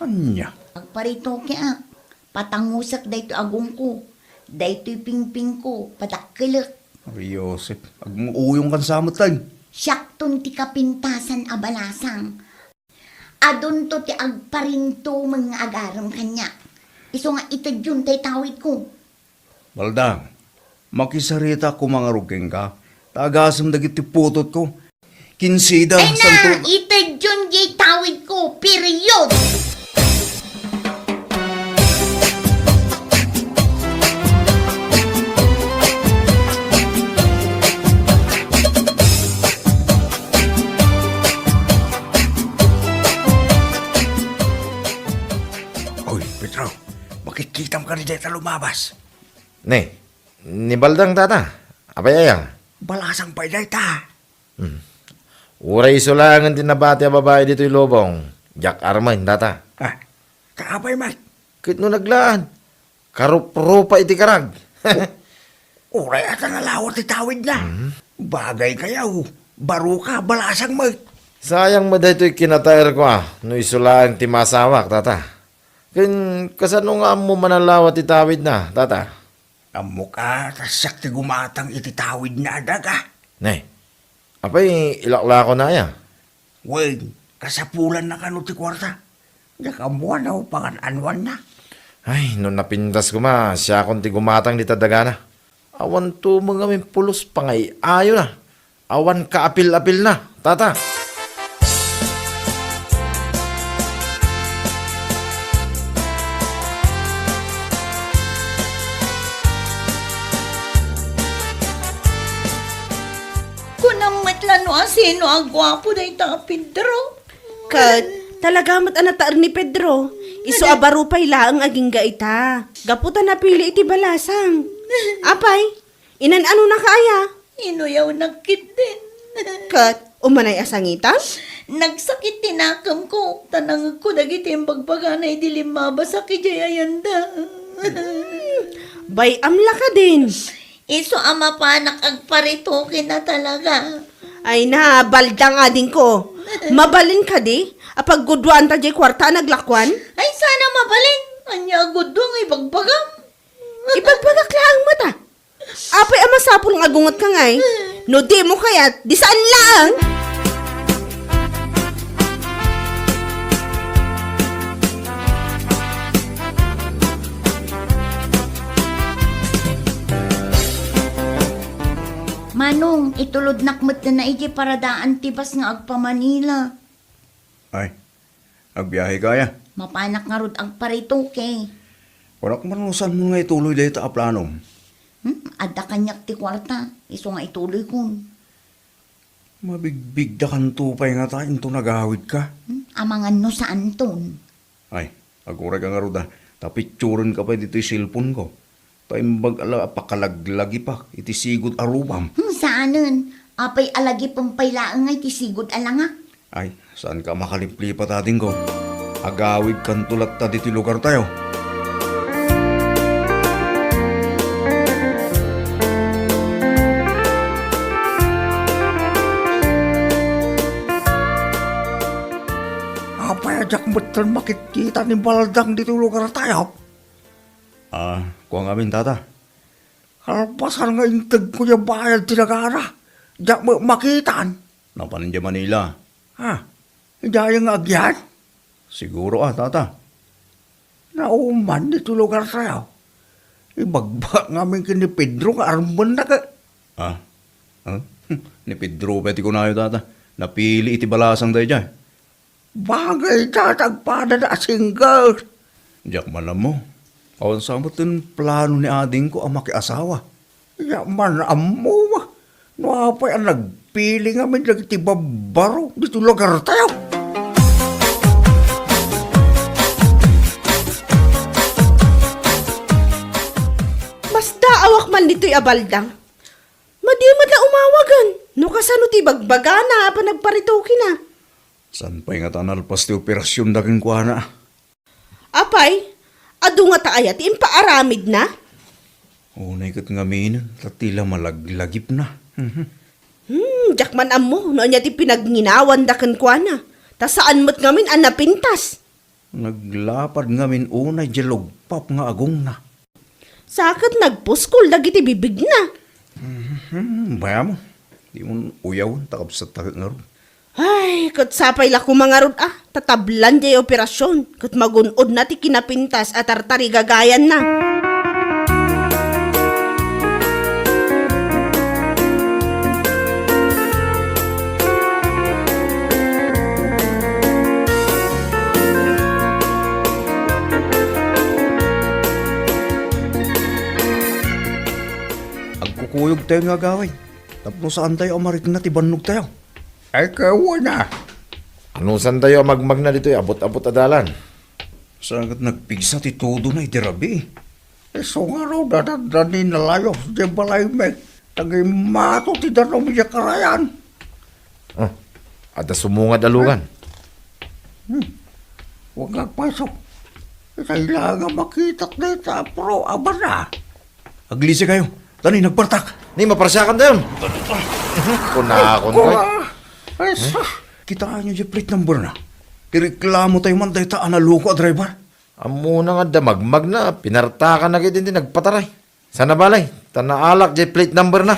ania? Agparitoke a. Patangusek daytoy agongko. Daytoy pingpingko, padakkelek. Ay, Joseph, agmuuyongkan sa met, ay. Siakton ti kapintasan a balasang. Adunto ti agparintumeng nga agarem kaniak. Isu nga itedyon tay tawidko. Baldang, makisarita koma ngarud kenka, ta agasem dagiti putotko. Kinsida, ay na, santo- itedyon diay tawidko, period! Oy, Pedro, makitkitam kadi dayta lumabas. Ne, Ni Baldang, tata. Apay aya? Balasang pay dayta. Hmm. Uray isu laengen ti nabati a babai ditoy lubong. Diak armen, tata. Ah, kaapay met? Ket no naglaad, karuprupa iti karag. Uray ata nalawat ti tawidna. Hmm. Bagay kayaw, baro ka, balasang met. Sayang met daytoy kinataerko a, no isu laeng ti masawak, tata. Ken kasano nga ammo manalawat ti tawidna, tata? Ammok a, ta siak ti gumatang iti tawidna a daga. Ne, apay ilaklako na aya? Wen, kasapulanna kano ti kuarta? Diak ammo a no pangan-anuanna. Ay, no napintas koma, siakon ti gumatang dita dagana. Awan tumeng a mimpulos pangay-ayona. Awan kaapil-apilna, tata. Kunam met la no asino a guapo dayta a Pedro. Ket, talaga met a nataer ni Pedro. Isu a baro pay laeng agingga ita. Gapu ta napili iti balasang. Apay, inan-anonaka aya? Inuyawnak ketdin. Ket, umanay a sangitan? Nagsakit ti nakemko, ta nangegko dagiti imbagbagana idi limmabasak idiay ayanda. Bay-am la kadin. Isu a mapanak agparitoken a talaga. Ay na, Baldang adingko. Mabalin kadi a pagguduanta diay kuarta a naglakuan? Ay, sana mabalin. Ania a gudua nga ibagbagam? Ibagbagak laeng met a. Apay a masapul nga agungetka ngay? No dimo kayat, di saan laeng. Manong, itulodnak met na iti paradaan ti bus nga agpa-Manila. Ay, agbiaheka aya? Mapanak ngarud agparitoke. Kunak man no saanmo nga ituloy dayta a planom. Hmm, adda kaniak ti kuarta, isu nga ituloykon. Mabigbigdakanto pay ngata inton agawidka? Hmm, amangan no saanton. Ay, agurayka ngarud a, ta picturenka pay ditoy cellphone-ko. Ta imbag a la-, pakalaglagipak iti sigud a rupam. Hmm, saanen. Apay a lagipem pay laeng nga iti sigud a langak? Ay, saanka a makaliplipat, adingko. Agawidkanto latta ditoy lugartayo. Apay a diak metten makitkita ni Baldang ditoy lugartayo? Ah, kua ngamin, tata. Kalpasan nga integko diay bayad ti dagana, diak met makitan. Napan idiay Manila. Ha? Idiay nga agyan? Siguro a, tata. Nauman ditoy lugartayo. Ibagbagak ngamin ken ni Pedro nga armennak. Ah? Ah? Ni Pedro pay ti kunayo, tata. Napili iti balasang daydiay. Bagay ta, ta agpadada a single. Diak man ammo. Awan sa met ti plano ni adingko a makiasawa. Diak man ammo. No apay a nagpili ngamin dagiti babbaro ditoy lugartayo. Masdaawak man ditoy a Baldang. Madi met la umawagen. No kasano ti ibagbagana a panagparitokena? Saan pay ngata a nalpas ti operasionna kenkuana? Apay, adu ngata aya ti impaaramidna? Unay ket ngaminen, ta ti la malaglagipna. Mhm. Hmm, diak man ammo no ania ti pinagnginaawanda kenkuana. Ta saan met ngamin a napintas. Naglapad ngamin unay diay lugpap nga agongna. Sa ket nagpuskol dagiti bibigna. Mhm, bayam. Dimon uyawen, ta kabsatta ket ngarud. Ay, ket sapay la koma ngarud a, ta tablan diay operasion, ket magun-odna ti kinapintas a tartarigagayanna. Agkukuyogtayo nga agawid tapno saantayo a marikna ti bannogtayo. Ay, kawana. Anusantayo a magmagna ditoy abut-abut a dalan? Saan ket nagpigsa ti tudona iti rabii. Isu ngarud a dandani nalayos diay balaymi. Nagimmato ti danum idiay karayan. Oh, adda sumungad a lugan. Hmm. Huwag nga agpayso. Itay la nga makitak dayta a puro abana. Aglisi kayo. Tani, nagpartak. Ni, maparsiakan dayon. Kunakon, Ay, kay. Ay, sus. Kitaan niyo diay plate number na. Ireklamo tayo man dayta a naloko a driver. Ammona nga adda magmagna, pinartakan na gid iti nagpataray. Sana balay, ta naalak diay plate number na.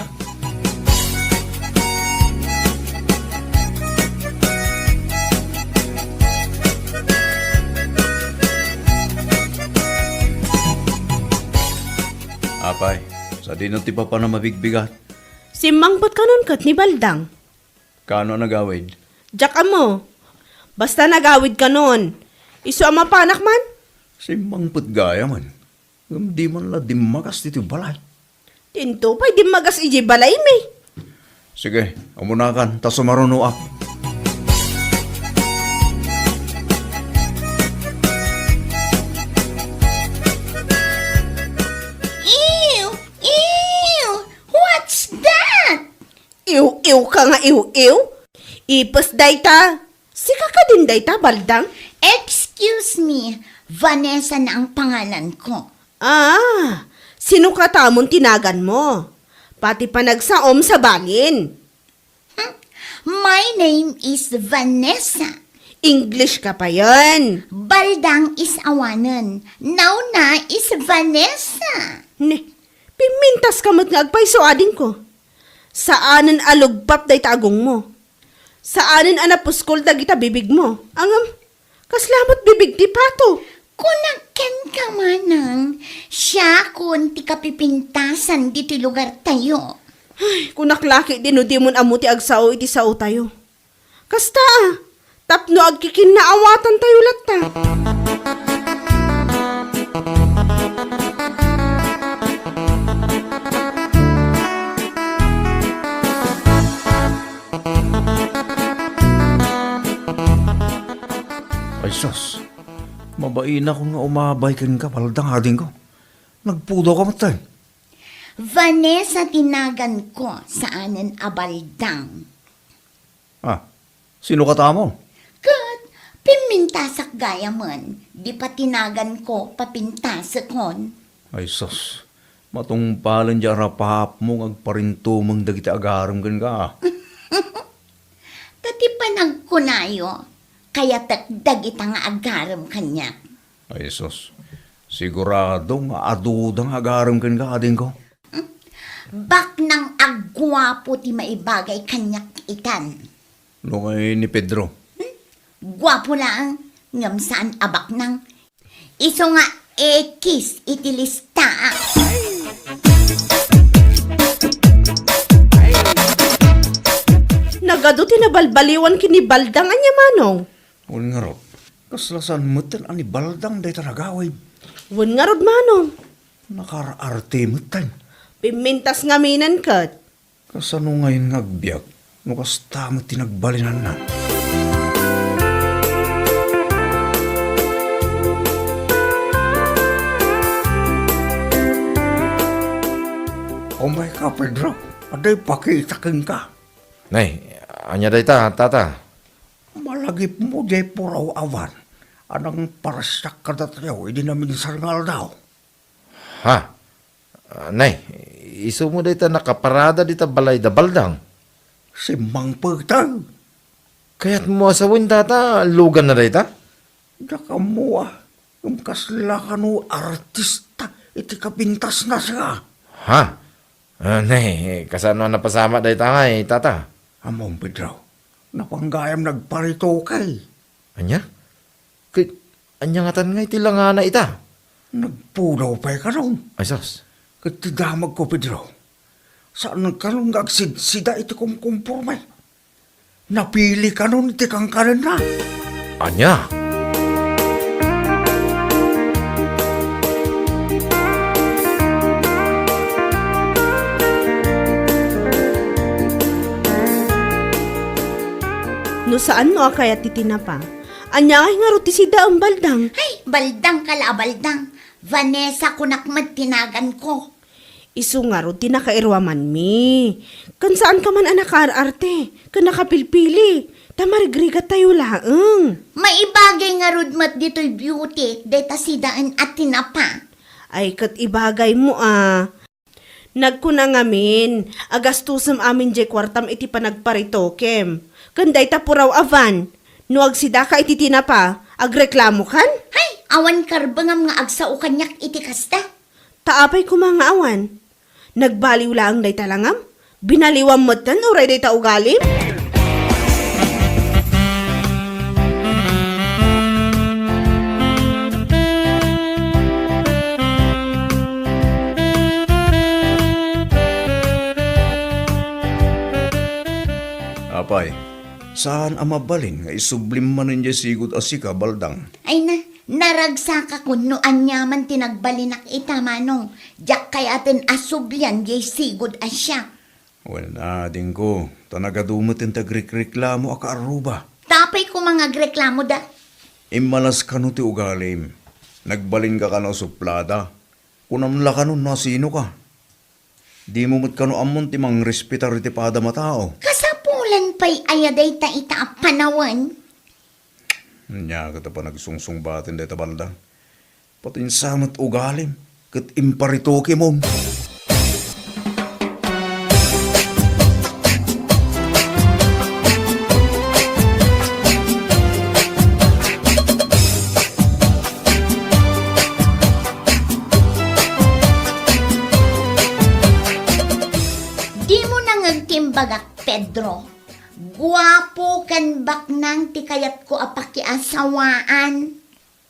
Apay, sadino ti papanam a bigbigat? Simmangpet kanon ket ni Baldang. Kaano a nagawid? Diak ammo. Basta nagawid kanon. Isu a mapanak man? Simmangpet gayam. Ngem di man la dimmagas ditoy balay. Dinto pay dimmagas idiay balaymi. Sige, umunakan, ta sumarunoak. Ew! Ew! What's that? Iw-iw ka nga iw-iw? Ipes dayta. Sika kadin dayta, Baldang? Excuse me, Vanessa na ang pangalan ko. Ah, sino katamon ti nagan mo? Pati panagsaom sa balin. Hmm, my name is Vanessa. English ka pa yan. Baldang is awanen. Now na is Vanessa. Ne, pimintas ka met nga agpayso, adingko. Saanen a lugpap dayta agongmo. Saanen a napuskol dagita bibigmo. Ngem, kasla met bibig ti pato. Kunak kenka, Manang, siakon ti kapipintasan ditoy lugartayo. Ay, kunak la ketdi no dimon ammo ti agsao iti saotayo. Kasta, a, tapno agkikinnaawatantayo latta. Ay sus, mabainakon nga umabay kenka, Baldang, adingko. Nagpudawka metten. Vanessa ti naganko, saanen a Baldang. Ah, sino katamon? Ket pimmintasak gayamen, di pay ti naganko papintasekon. Ay sus, matungpalen diay arapaapmo nga agparintumeng dagiti agarem kenka. Ta ti panagkunayo, kayatek dagita nga agarem kaniak. Ay sus, sigurado nga aduda nga agarem kenka, adingko. Baknang a guapo ti maibagay kaniak itan. No kay ni Pedro? Hmm? Guapo laeng, ngem saan a baknang. Isu nga ekis iti lista. Nagadu ti nabalbaliwan ken ni Baldang, ania, Manong? Wen ngarud, kasla saan metten a ni Baldang dayta nagawid. Wen ngarud, Manong. Nakaar-arte metten. Pimmintas ngamin ket. Kasano ngayen nga agbiag no kasta met ti nagbalinanna? Umayka, Pedro. Adda ipakita kenka. Nay, ania dayta, Tata? Malagipmo diay puraw a van a nangparsiak kadatayo idi naminsan nga aldaw. Ha? Ah, nay, isumo dayta nakaparada dita balay da Baldang? Simmangpet. Kayatmo a sawen, Tata, luganna dayta? Diak ammo a, ngem kasla kano artista iti kapintasna, sika. Ha? Ah, nay, kasano a napasamak dayta ngay, Tata? Ammom, Pedro, napan gayam nagparitoke. Ania? Ket ania ngatan ngay ti langana ita? Nagpudaw pay kanon. Ay sus. Ket ti damagko, Pedro, saan kanon nga agsidsida iti kumkumporme. Napili kanon iti kankanenna. Ania? No saanmo a kayat ti tinapa, Ania ngay ngarud ti sidaem, Baldang? Ay, Baldang ka la a Baldang. Vanessa kunak met ti naganko. Isu ngarud ti nakairuamanmi. Ken saanka man a nakaar-arte, ken nakapilpili, ta marigrigattayo laeng. Maibagay ngarud met ditoy beauty, dayta sidaen a tinapa. Ay, ket ibagaymo a. Nagkuna ngamin a gastosem amin jay kuartam iti panagparitokem. Ken dayta puraw a van, no agsidaka iti tinapa, agreklamokan? Hay, awan karbengam nga agsao kaniak iti kasta. Ta apay koma nga awan? Nagbaliw laeng dayta langam? Binaliwam metten uray dayta ugalim? Apay, saan a mabalin nga isublim manen jay sigud a sika, Baldang? Ay na, naragsakakon no aniaman ti nagbalinak ita, Manong. Diak kayaten a sublian jay sigud a siak. Wen, adingko, ta nagadu met ti agrikreklamo a kaarruba. Ta apay koma nga agreklamo da? Immalas kano ti ugalim. Nagbalinka kano a suplada. Kunam la kano no asinoka. Dimo met kano ammon ti mangrespetar iti padam a tao. Kasapulan pay aya dayta ita a panawen? Ania ket a panagsungsungbaten dayta, Baldang? Patinsa met ugalim ket imparitokemon. Dimo nangeg ti imbagak, Pedro. Guapo ken baknang ti kayatko a pakiasawaan.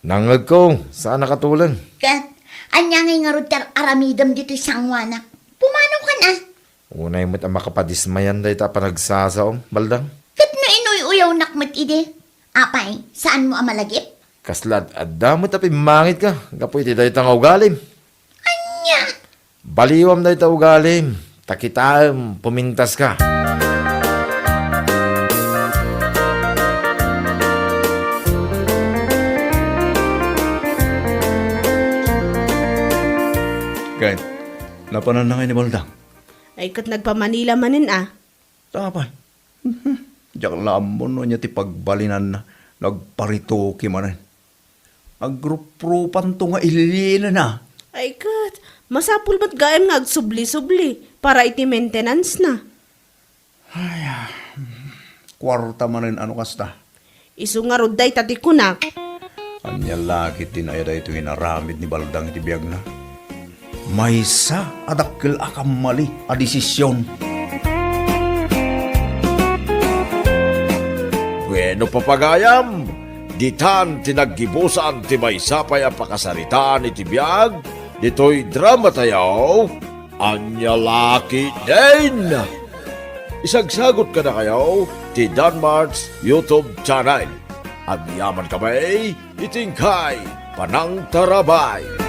Nangngegko, saan a katuleng. Ket, ania ngay ngarud ti ar-aramidem ditoy sangoanak? Pumanaw kan a? Unay met a makapadismayan dayta a panagsasaom, Baldang. Ket no inuy-uyawnak met idi? Apay, saanmo a malagip? Kasla ad-adda met a pimmangitka gapu iti dayta nga ugalim. Ania? Baliwam dayta ugalim, ta kitaem, pumintaska. Ket, napananna ngay ni Baldang? Ay, ket nagpa-Manila manen a. Apay, diak la ammo no ania ti pagbalinanna, nagparitoke manen. Agruprupanto nga ililinena. Ay ket, masapul met gayam nga agsubli-subli para iti maintenance na. Ay, ah, kuarta manen a no kasta. Isu ngarud dayta ti kunak. Ania la ketdin aya daytoy inaramid ni Baldang iti biagna? Maysa a dakkel a kammali a desisyon. Bueno, papagayam, ditan ti naggibusan ti maysa pay a pakasaritaan iti biag ditoy dramatayo, Ania la ketdin. Isagsagot kadakayo ti Danmart's YouTube channel. Agyamankami iti inkay panangtarabay.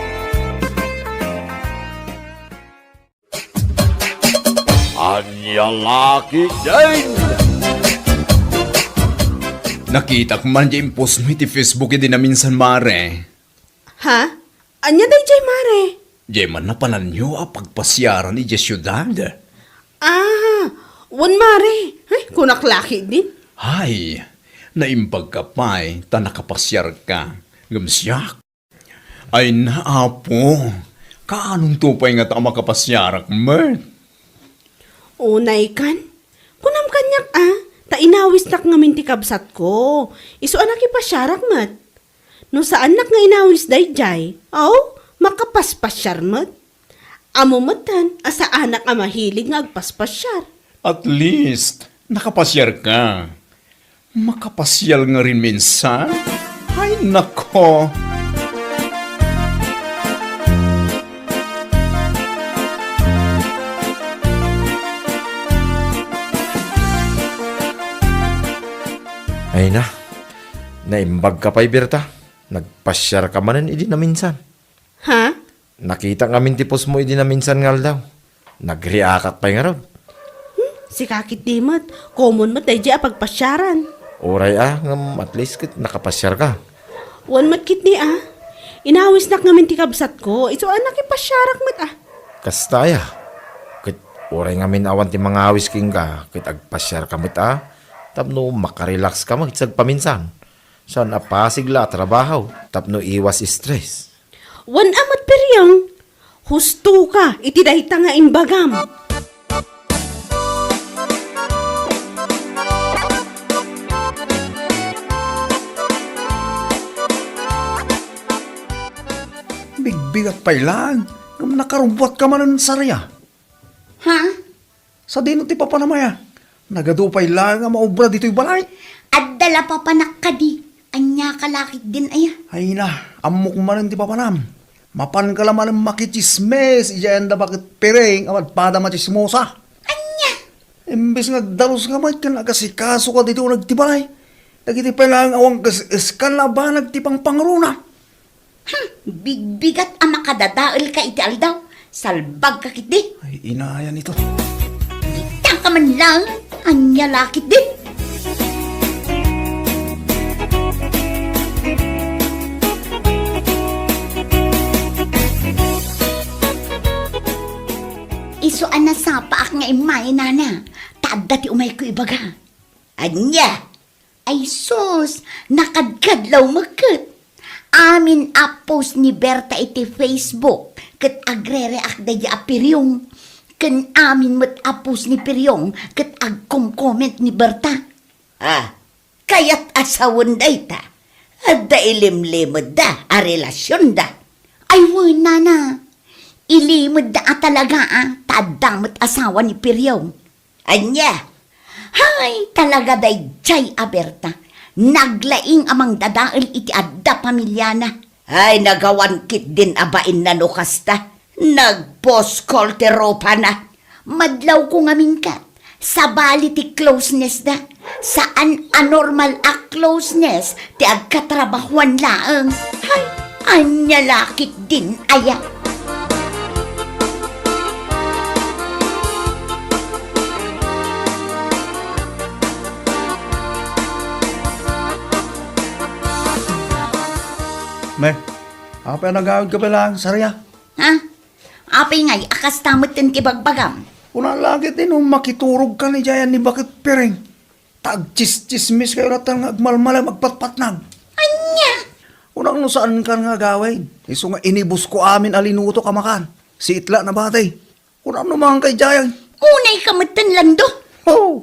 Ania la ketdin? Nakitak man ti impostmo iti Facebook idi naminsan, mare. Ha? Ania daydiay, mare? Diay man napananyo a pagpasiaran idiay siudad? Ah, wen, mare. Ay, kunak la ketdin. Hay, naimbagka pay ta nakapasiarka. Ngem siak, ay na, Apo, kaanonto pay ngata a makapasiarak met? Unay kan, kunam kaniak a, ta inawisnak ngamin ti kabsatko. Isu a nakipasiarak met. No saannak nga inawis daydiay, aw, makapaspasiar met. Ammo metten a saanak a mahilig nga agpaspasiar. At least, nakapasiarka. Makapasiar ngamin minsan? Ay, nako! Ay na, naimbagka pay, Berta. Nagpasiarka manen idi naminsan. Ha? Nakitak ngamin ti postmo idi naminsan nga aldaw. Nagreakak pay ngarud. Hmm, sika ketdi met. Common met daydiay a pagpasiaran. Uray a, ngem at least ket nakapasiarka. Wen met ketdi a. Inawisnak ngamin ti kabsatko, isu a nakipasiarak met a. Kasta aya? Ket uray ngamin awan ti mangawis kenka, ket agpasiarka met a, tapno makarelaxka met sagpaminsan. Saan a pasig la a trabaho, tapno iwas stress. Wen a met, Periong, hustoka iti dayta nga imbagam. Bigbigat pay laeng, ngem nakarubbuatka manen, Saria. Ha? Sadino ti papanam aya? Nagadu pay laeng a maubra ditoy balay? Adda la papanak kadi. Ania ka lakit din aya? Ay na, ammok manen ti papanam. Mapanka la manen makitsismis idiay anda baket Piring a padpada machismosa. Ania? Imbes nga agdaluska met ken agasikasoka ditoy uneg ti balay, dagiti pay laeng awan kes-eskan a banag ti pangpangruna. Hmm, bigbigat a makadadaelka iti aldaw. Salbagka ketdi. Ay, inayan ito. Ditaka man laeng. Ania la ketdi? Isu a nasapaak nga immay, nana, ta adda ti umayko ibaga. Ania? Ay sus, nakadkadlaw met ket. Amin a post ni Berta iti Facebook ket agre-react daydi a Periong. Ken amin met a post ni Periong ket agkom-comment ni Berta. Ah, kayat a sawen dayta? Adda ilimlimedda a relasionda? Ay wen, nana. Ilimedda a talaga a, ta adda met asawa ni Periong. Ania? Hay, talaga daydiay a Berta. Naglaing a mangdadael iti adda pamiliana. Ay, nagawan ketdin a bainna no kasta. Nag-post call ti rupana. Madlawko ngamin ket, sabali ti closeness da. Saan a normal a closeness ti agkatrabahuan laeng. Hay, ania la ketdin aya? Me, apay a nagawidka pay laeng, Saria? Ha? Apay ngay a kasta metten ti bagbagam? Kuna la ketdi no makiturogkan idiay ni baket Piring. Ta agtsis-tsismis kayo latta nga agmalmalem agpatpatnag. Ania? Kunak no saankan nga agawid. Isu nga inibusko amin a linutok a makan. Siit la nabati. Kunak no mangan kay Jayang. Unay ka metten, Lando. Oh,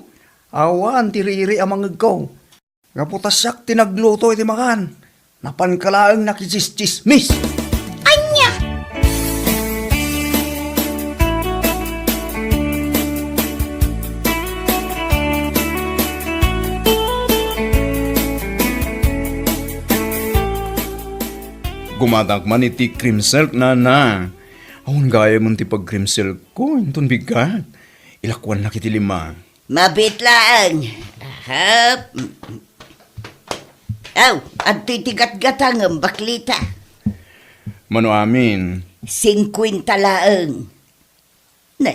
awan ti riri a mangegko. Gapu ta siak ti nagluto iti makan. Napanka laeng nakitsistsismis. Ania? Gumatak man iti cream silk, nana. Awan gayam ti pag-cream silk ko, inton bigat. Ilakuannak iti lima. Mabiit laeng. Ahap. Aw, adtoy ti gatgatangem, baklita. Mano amin? Singkuenta laeng. Ne,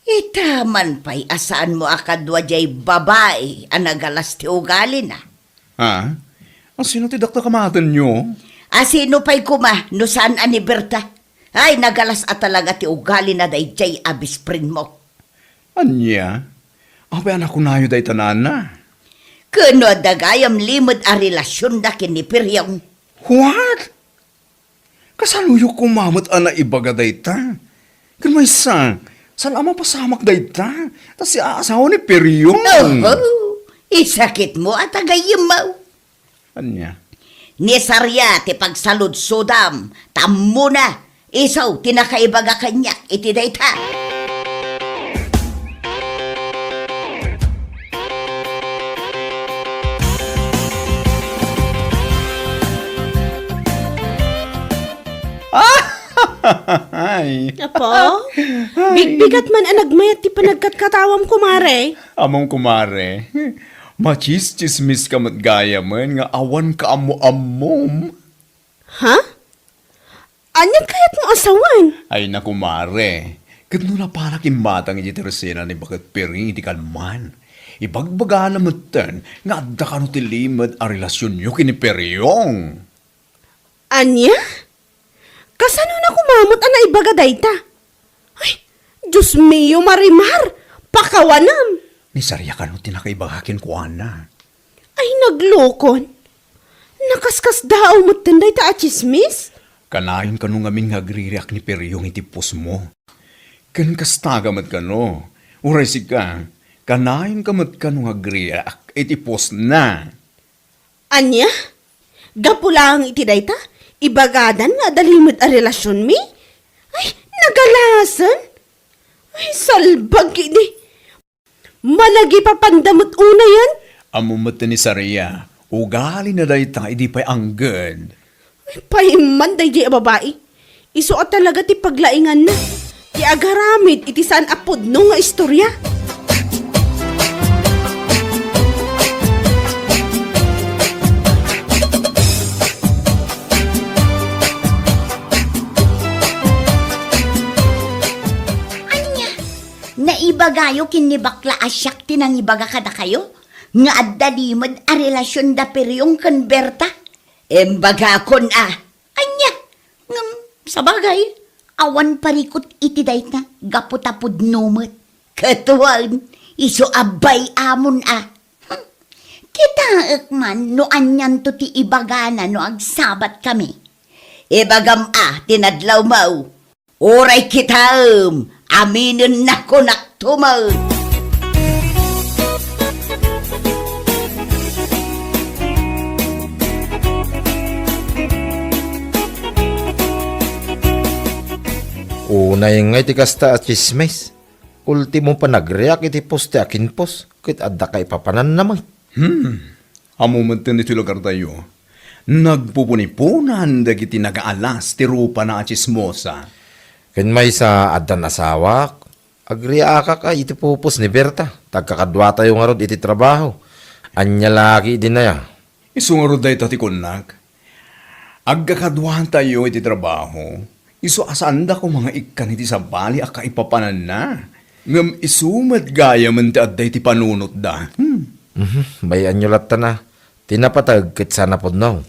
ita man pay a saanmo a kadua diay babai a nagalas ti ugalina. Ha? Asino ti dakdakamatenyo? Asino pay koma no saan a ni Berta? Ay, nagalas a talaga ti ugalina daydiay a best friendmo. Ania? Apay a nakunayo dayta, nana? Ken no adda gayam limed a relasionda ken ni Piryong. What? Kasanoyo koma met a naibaga dayta? Ken maysa, saan a mapasamak dayta? Ta siak a asawa ni Piryong. Oho, isakitmo a tagayemmo. Ania? Ni Saria ti pagsaludsodam, ta ammona, isu ti nakaibaga kaniak iti dayta. Ay. Apo? Ay. Bigbigat man a nagmayat ti panagkatkatawam, kumare. Amom, kumare. Machischismis ka met gayamen nga awan kaammo-ammom. Ha? Ania kayatmo a sawen? Ay, naku, mare. Ket no napanak immatang iti tersena ni Baket Piring iti kalman, Ibagbagana metten nga adda kano ti limed a relasionyo ken ni Periong. Ania? Kasano na koma met a naibaga dayta? Ay, Dios mio, Marimar! Pakawanam! Ni Saria kano ti nakaibaga kenkuana. Ay, naglokon. Nakaskasdaaw metten dayta a tsismis? Kanayon kano ngamin nga agrireak ni Periong iti postmo. Ken kasta ka met kano. Uray sika, kanayon ka met kano nga agrireak iti postna. Ania? Gapu laeng iti dayta, ibagadan nga adda limed a relasionmi? Ay, nagalasen? Ay, salbag idi. Managipapanda met unayen? Ammo met ni Saria, ugalina dayta idi pay angged. Ay, paimman daydiay a babai. Isu a talaga ti paglainganna, ti agaramid iti saan a pudno nga istorya. Ania? Naibagayo ken ni bakla a siak ti nangibaga kadakayo nga adda limed a relasion da Periong ken Berta? Imbagakon a. Ania? Ngem, sabagay, awan parikut iti dayta gapu ta pudno met. Ket wen, isu a bay-amon a. Hmm. Kitaek man no anianto ti ibagana no agsabatkami. Ibagam a ti nadlawmo. Uray kitaem, aminennak kunakto met. Unay ngay ti kasta a tsismis. Ultimo, panagriak iti poste a kinpos, ket adda kaipapananna met. Hmm. Ammo met ti lugartayo. Nagpupuniponan dagiti nagaalas ti rupana a tsismosa. Ken maysa, addan asawak, agriakak a iti pupos ni Berta, ta agkakaduatayo ngarud iti trabaho. Ania la ketdin aya? Isu ngarud dayta ti kunnak. Agkakaduatayo iti trabaho, isu a saanda koma nga ikkan iti sabali a kaipapananna. Ngem isu met gayamen ti adda iti panunotda. Hmm. Mhm, bay-anyo latta na. Ti napateg ket saan a pudno.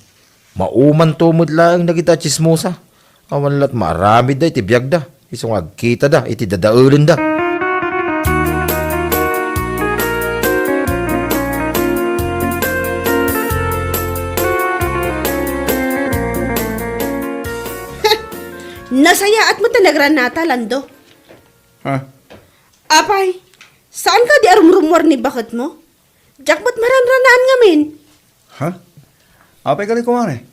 Maumanto met laeng dagita a tsismosa. Awan la't maaramidda iti biagda, isu nga agkitada iti dadaelenda. Nasayaat met ta nagranata, Lando. Ha? Apay, saanka di a rumrumuar ni baketmo? Diak met maranranaan ngamin. Ha? Apay kadi, kumare?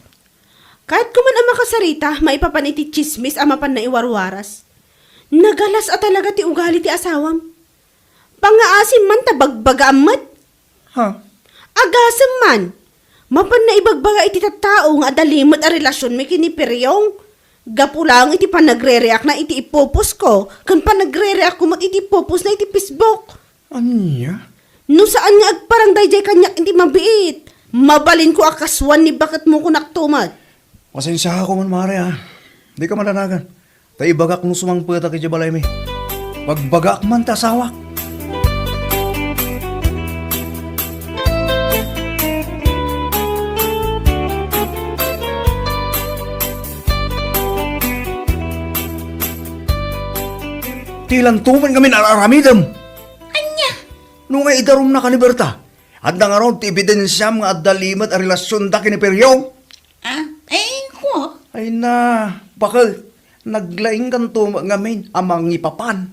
Kayatko man a makasarita maipapan iti tsismis a mapan naiwarwaras. Nagalas a talaga ti ugali ti asawam. Pangngaasim man ta bagbagaam met. Ha? Agasem man. Mapan naibagbaga iti tattao nga adda limed a relasionmi ken ni Periong. Gapu laeng iti panagrereakna iti ipoposko ken panagrereakko met iti ipoposna iti Facebook. Ania? No saan nga agparang daydiay kaniak iti mabiit, mabalinko a kasuan ni baketmo, kunakto met. Pasensiaak man, mare, a. Dika madanagan. Ta ibagak no sumangpetak idiay balaymi. Bagbagaak man ta asawak. Ti lanto met ngamin ar-aramidem. Ania? No nga idarumnaka ni Berta, adda ngarud ti ebidensiam nga adda limed a relasionda ken ni Periong? Ah, ay, ko. Ay na, bakel, naglaingkanto met ngamin a mangipapan.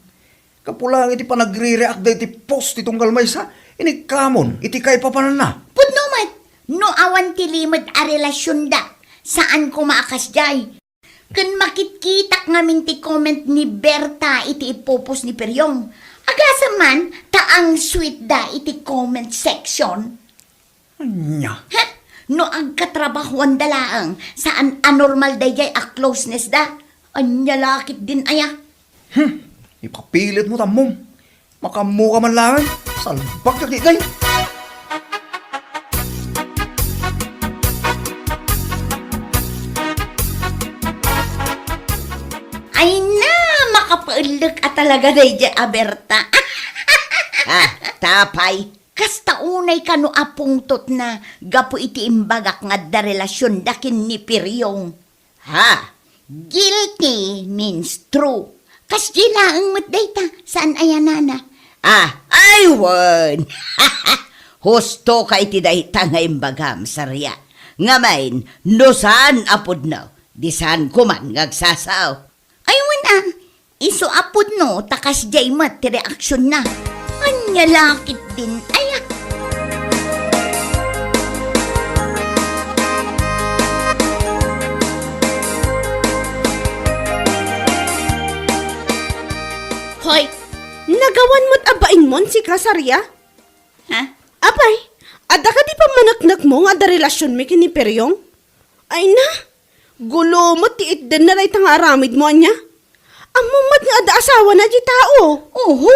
Gapu laeng iti panagrereakda iti post ti tunggal maysa, inikkamon iti kaipapananna. Pudno met, no awan ti limed a relasionda, saan koma a kasdiay. Ken makitkitak ngamin ti comment ni Berta iti ipopost ni Periong. Agasem man, ta ang sweetda iti comment section. Ania? Ha? No agkatrabahoanda laeng, saan a normal daydiay a closenessda? Ania la ketdin aya? Hmm, ipapilitmo ta ammom. Makaammoka man laeng, salbagka ketdi. Ay na, makapaellek a talaga daydiay a Berta. Ah, ta apay. Kasta unay kano a pungtotna gapu iti imbagak nga adda relasionda ken ni Piryong. Ha? Guilty means true. Kasdi laeng met dayta, saan aya nana? Ah, ay wen! Husto ka iti dayta nga imbagam, Saria. Ngamin, no saan a pudno, di saan ko man nga agsasao. Ay wen a, isu a pudno ta kasdiay met ti reaksionna. Ania la ketdin aya? Hoy, nagawan met a bainmon sika, Saria? Ha? Apay, adda kadi pammaneknekmo nga adda relasionmi ken ni Peryong? Ay na, gulo met ti itdenna dayta nga aramidmo, ania? Ammom met nga adda asawana diay tao. Oho,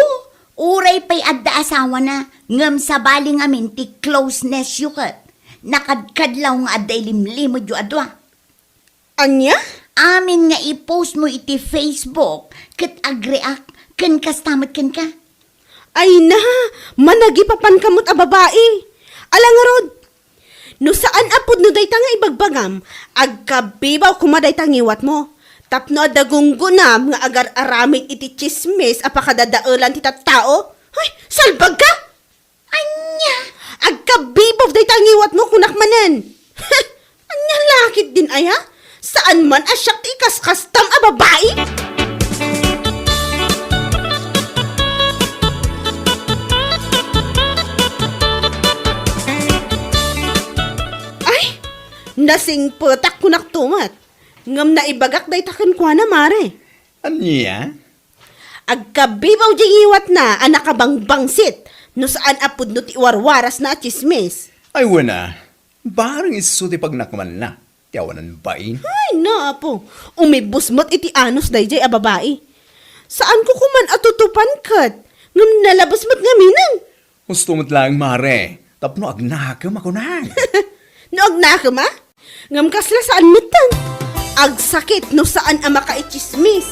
uray pay adda asawana, ngem sabali ngamin ti closeness yo ket nakadkadlaw nga adda ilimlimedyo a dua. Ania? Amin nga i-post mo iti Facebook ket agreact ken kasta met kenka. Ay na, managipapanka met a babai. Ala ngarud, no saan a pudno dayta nga ibagbagam, agkabibaw koma dayta ngiwatmo. Tapno adda gunggonam nga agar-aramid iti tsismis a pakadadaelan ti tattao. Ay, salbagka! Ania? Agkabibaw dayta ngiwatmo, kunak manen. Ania la ketdin aya? Saan man a siak ti ikaskastam a babai? Ay, nasingpetak kunak tumet. Ngem naibagak dayta kenkuana, mare. Ania? Agkabibaw diay ngiwatna a nakabangbangsit no saan a pudno ti iwarwarasna a tsismis. Ay, wen a, bareng isu ti pagnakemanna ti awanan bain. Ay, na, apo. Umibus met iti anus daydiay a babai. Saanko koman a tutupan ket, ngem nalabes met ngaminen. Husto met laeng, mare, tapno agnakem a kunam. No agnakem a? Ngem kasla saan metten. Agsakit no saan a makaitsismis.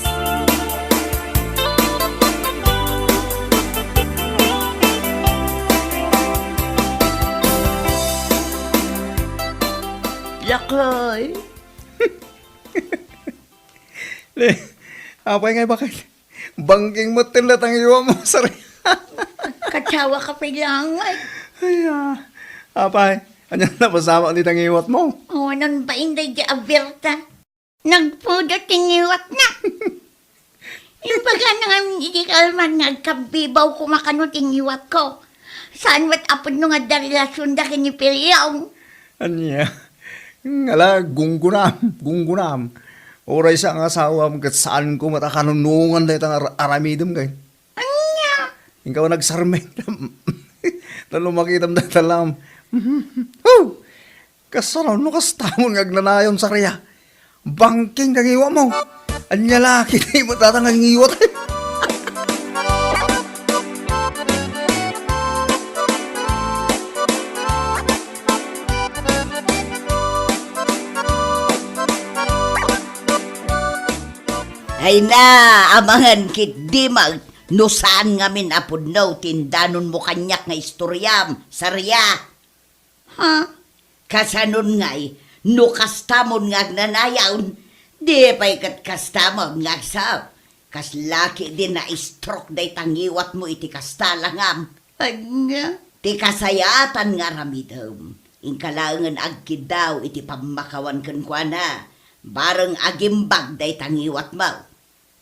Lakoy. Apay nga ibakat. Bangking met ti laeng ngiwatmo, Saria. Katawa ka pay laeng, ay. Ay, ah. Apay, ania napasamak dayta ngiwatmo? Awanan bain daydiay a Berta. Nagpudot ti ngiwatna. Imbagana ngamin iti kalman nga agkabibaw koma kano ti ngiwatko. Saan met a pudno nga adda relasionda ken ni Pilyong. Ania? Ngala, gunggonam, gunggonam. Uray sa nga asawam ket saanko met a kanunongan dayta nga ar-, aramidem kay. Ania? Inka nagsarmeng. Ta no makitam dayta lam. Huh! Kasano no kastamon nga agnanayon, Saria? Bangking ka ngiwatmo. Ania la, kitaem met dayta nga ngiwat. Ay na, amangan ketdi met no saan ngamin a pudno ti indanonmo kaniak nga istoriam, Saria. Ha? Kasanon ngay, no kastamon nga agnanayon, di pay ket kastamon nga agsao. Kasla ketdi na-stroke dayta ngiwatmo iti kasta langam. Ania? Ti kasayaatan nga aramidem, inka laengen agkiddaw iti pammakawan kenkuana, bareng agimbag dayta ngiwatmo.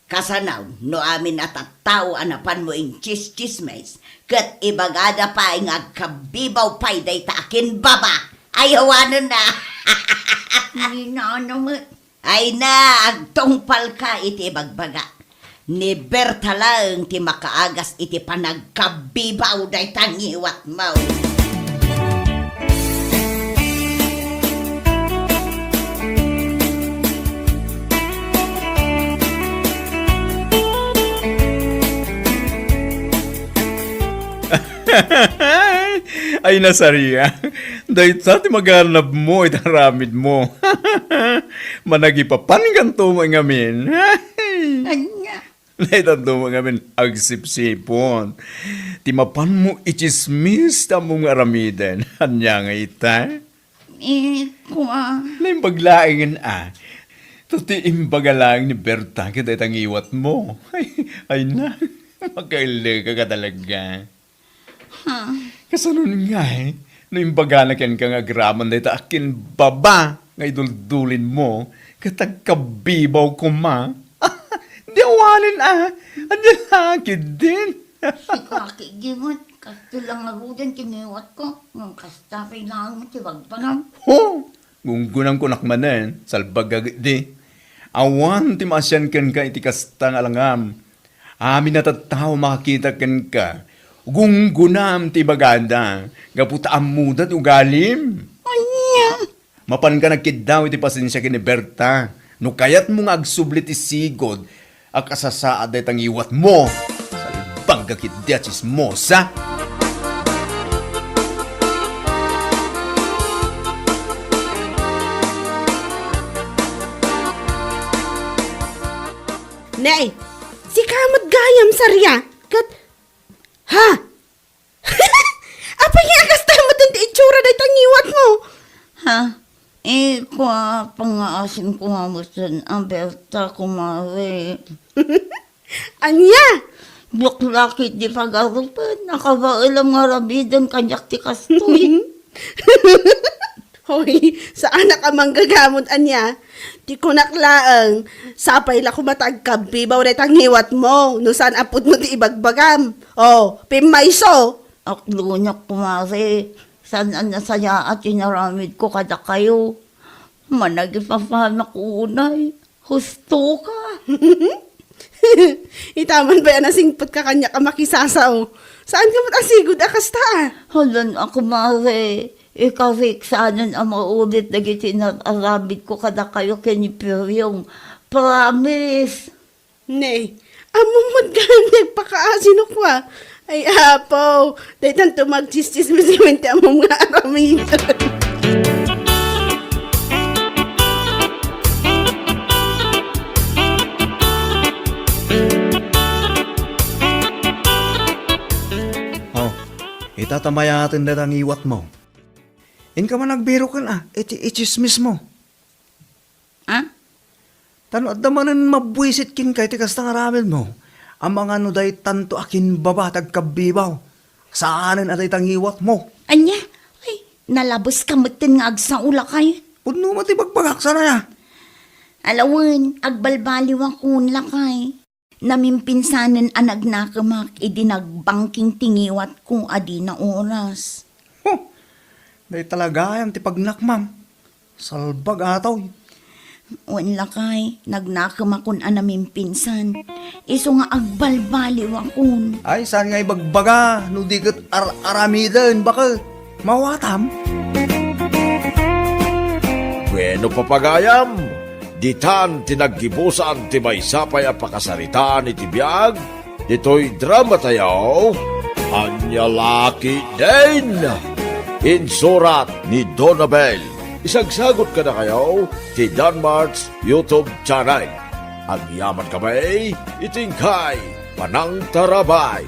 Kasano no amin a tattao a napanmo intsistsismis, ket ibagada pay nga agkabibaw pay dayta a kinbaba? Ay, awanen a! Ni nano met. Ay na, agtungpalka iti ibagbagak. Ni Berta laeng ti makaagas iti panagkabibaw dayta ngiwatmo. Ay, na, Saria. Dayta ti maganabmo iti aramidmo. Managipapankanto met ngamin. Ania? Daytanto met ngamin agsipsipon. ti mapanmo itsismis ta ammom nga aramiden. Ania nga ita? Eh, kua. Naimbag laengen a. Ito ti imbaga laeng ni Berta ket dayta ngiwatmo. Ay, ay na, makaelleka ka talaga. Ha? Kasanon ngay, no imbagana kenka nga agraman dayta akin baba nga iduldulinmo, ket agkabibaw koma. Di awanen a, ania la ketdin? Sika, Kiki, met, kastoy la ngaruden ti ngiwatko, ngem kasta pay laeng ti bagbagam. Ho! Gunggunamko nak manen, salbag a ketdi. Awan ti maasian kenka iti kasta nga alangam. Amin a tattao makakita kenka, gunggunam ti ibagada, gapu ta ammoda ti ugalim. Ania? Mapanka nagkiddaw iti pasensia ken ni Berta. No kayatmo nga agsubli ti sigud a kasasaad dayta ngiwatmo, salbag a ketdi a tsismosa. Nay, sika met gayam, Saria. Ket, ha? Apay nga kasta met ti itsura dayta ngiwatmo? Ha? Eh, kua, pangngaasinko nga metten a Berta, kumare. Ania? Diak la ketdi pagarupen, a kabaelam nga aramiden kaniak ti kastoy. Hoy, saanak a manggagamod ania. Ti kunak laeng, sapay la koma ta agkabibaw dayta ngiwatmo, no saan a pudno ti ibagbagam. O, pimmayso. Akdoniak, kumare, saan a nasayaat ti inaramidko kadakayo. Managipapanak unay. Husto ka. Itaman pay a nasingpetka kaniak a makisasao. Saanka met a sigud a kasta a? Hala, a kumare, ikarik saanen a maulit dagiti inar-aramidko kadakayo ken ni Piryong. Promise! Ne, ammom met gayam ti agpakaasi no kua. Ay, Apo, daytanto magtsistsismis ngamin ti ammom nga aramid. O, ita ta mayaten dayta ngiwatmo. Inka man agbiro ken a, iti itsismismo. A? Ta no adda manen mabbuisit kenka iti kasta nga aramidmo, amangan no daytanto a kinbaba ti agkabibaw, saanen a dayta ngiwatmo. Ania? Ay, nalabeska metten nga agsao, lakay. Pudno met ti bagbagak, saan aya? Alawen, agbalbaliwakon, lakay. Namimpinsanen a nagnakemak idi nagbangking ti ngiwatko a dina oras. Huh! Dayta la gayam ti pagnakmam. Salbag a toy. Wen, lakay, nagnakemakon a namimpinsan. Isu nga agbalbaliwakon. Ay, saan nga ibagbaga no di ket ar-aramiden, baket? Mawatam? Bueno, papagayam, ditan ti naggibusan ti maysa pay a pakasaritaan iti biag ditoy dramatayo, Ania La Ketdin. Insurat ni Donabel. Isagsagut kadakayo ti Danmart's YouTube channel. Agyaman kami iti inkay panangtarabay.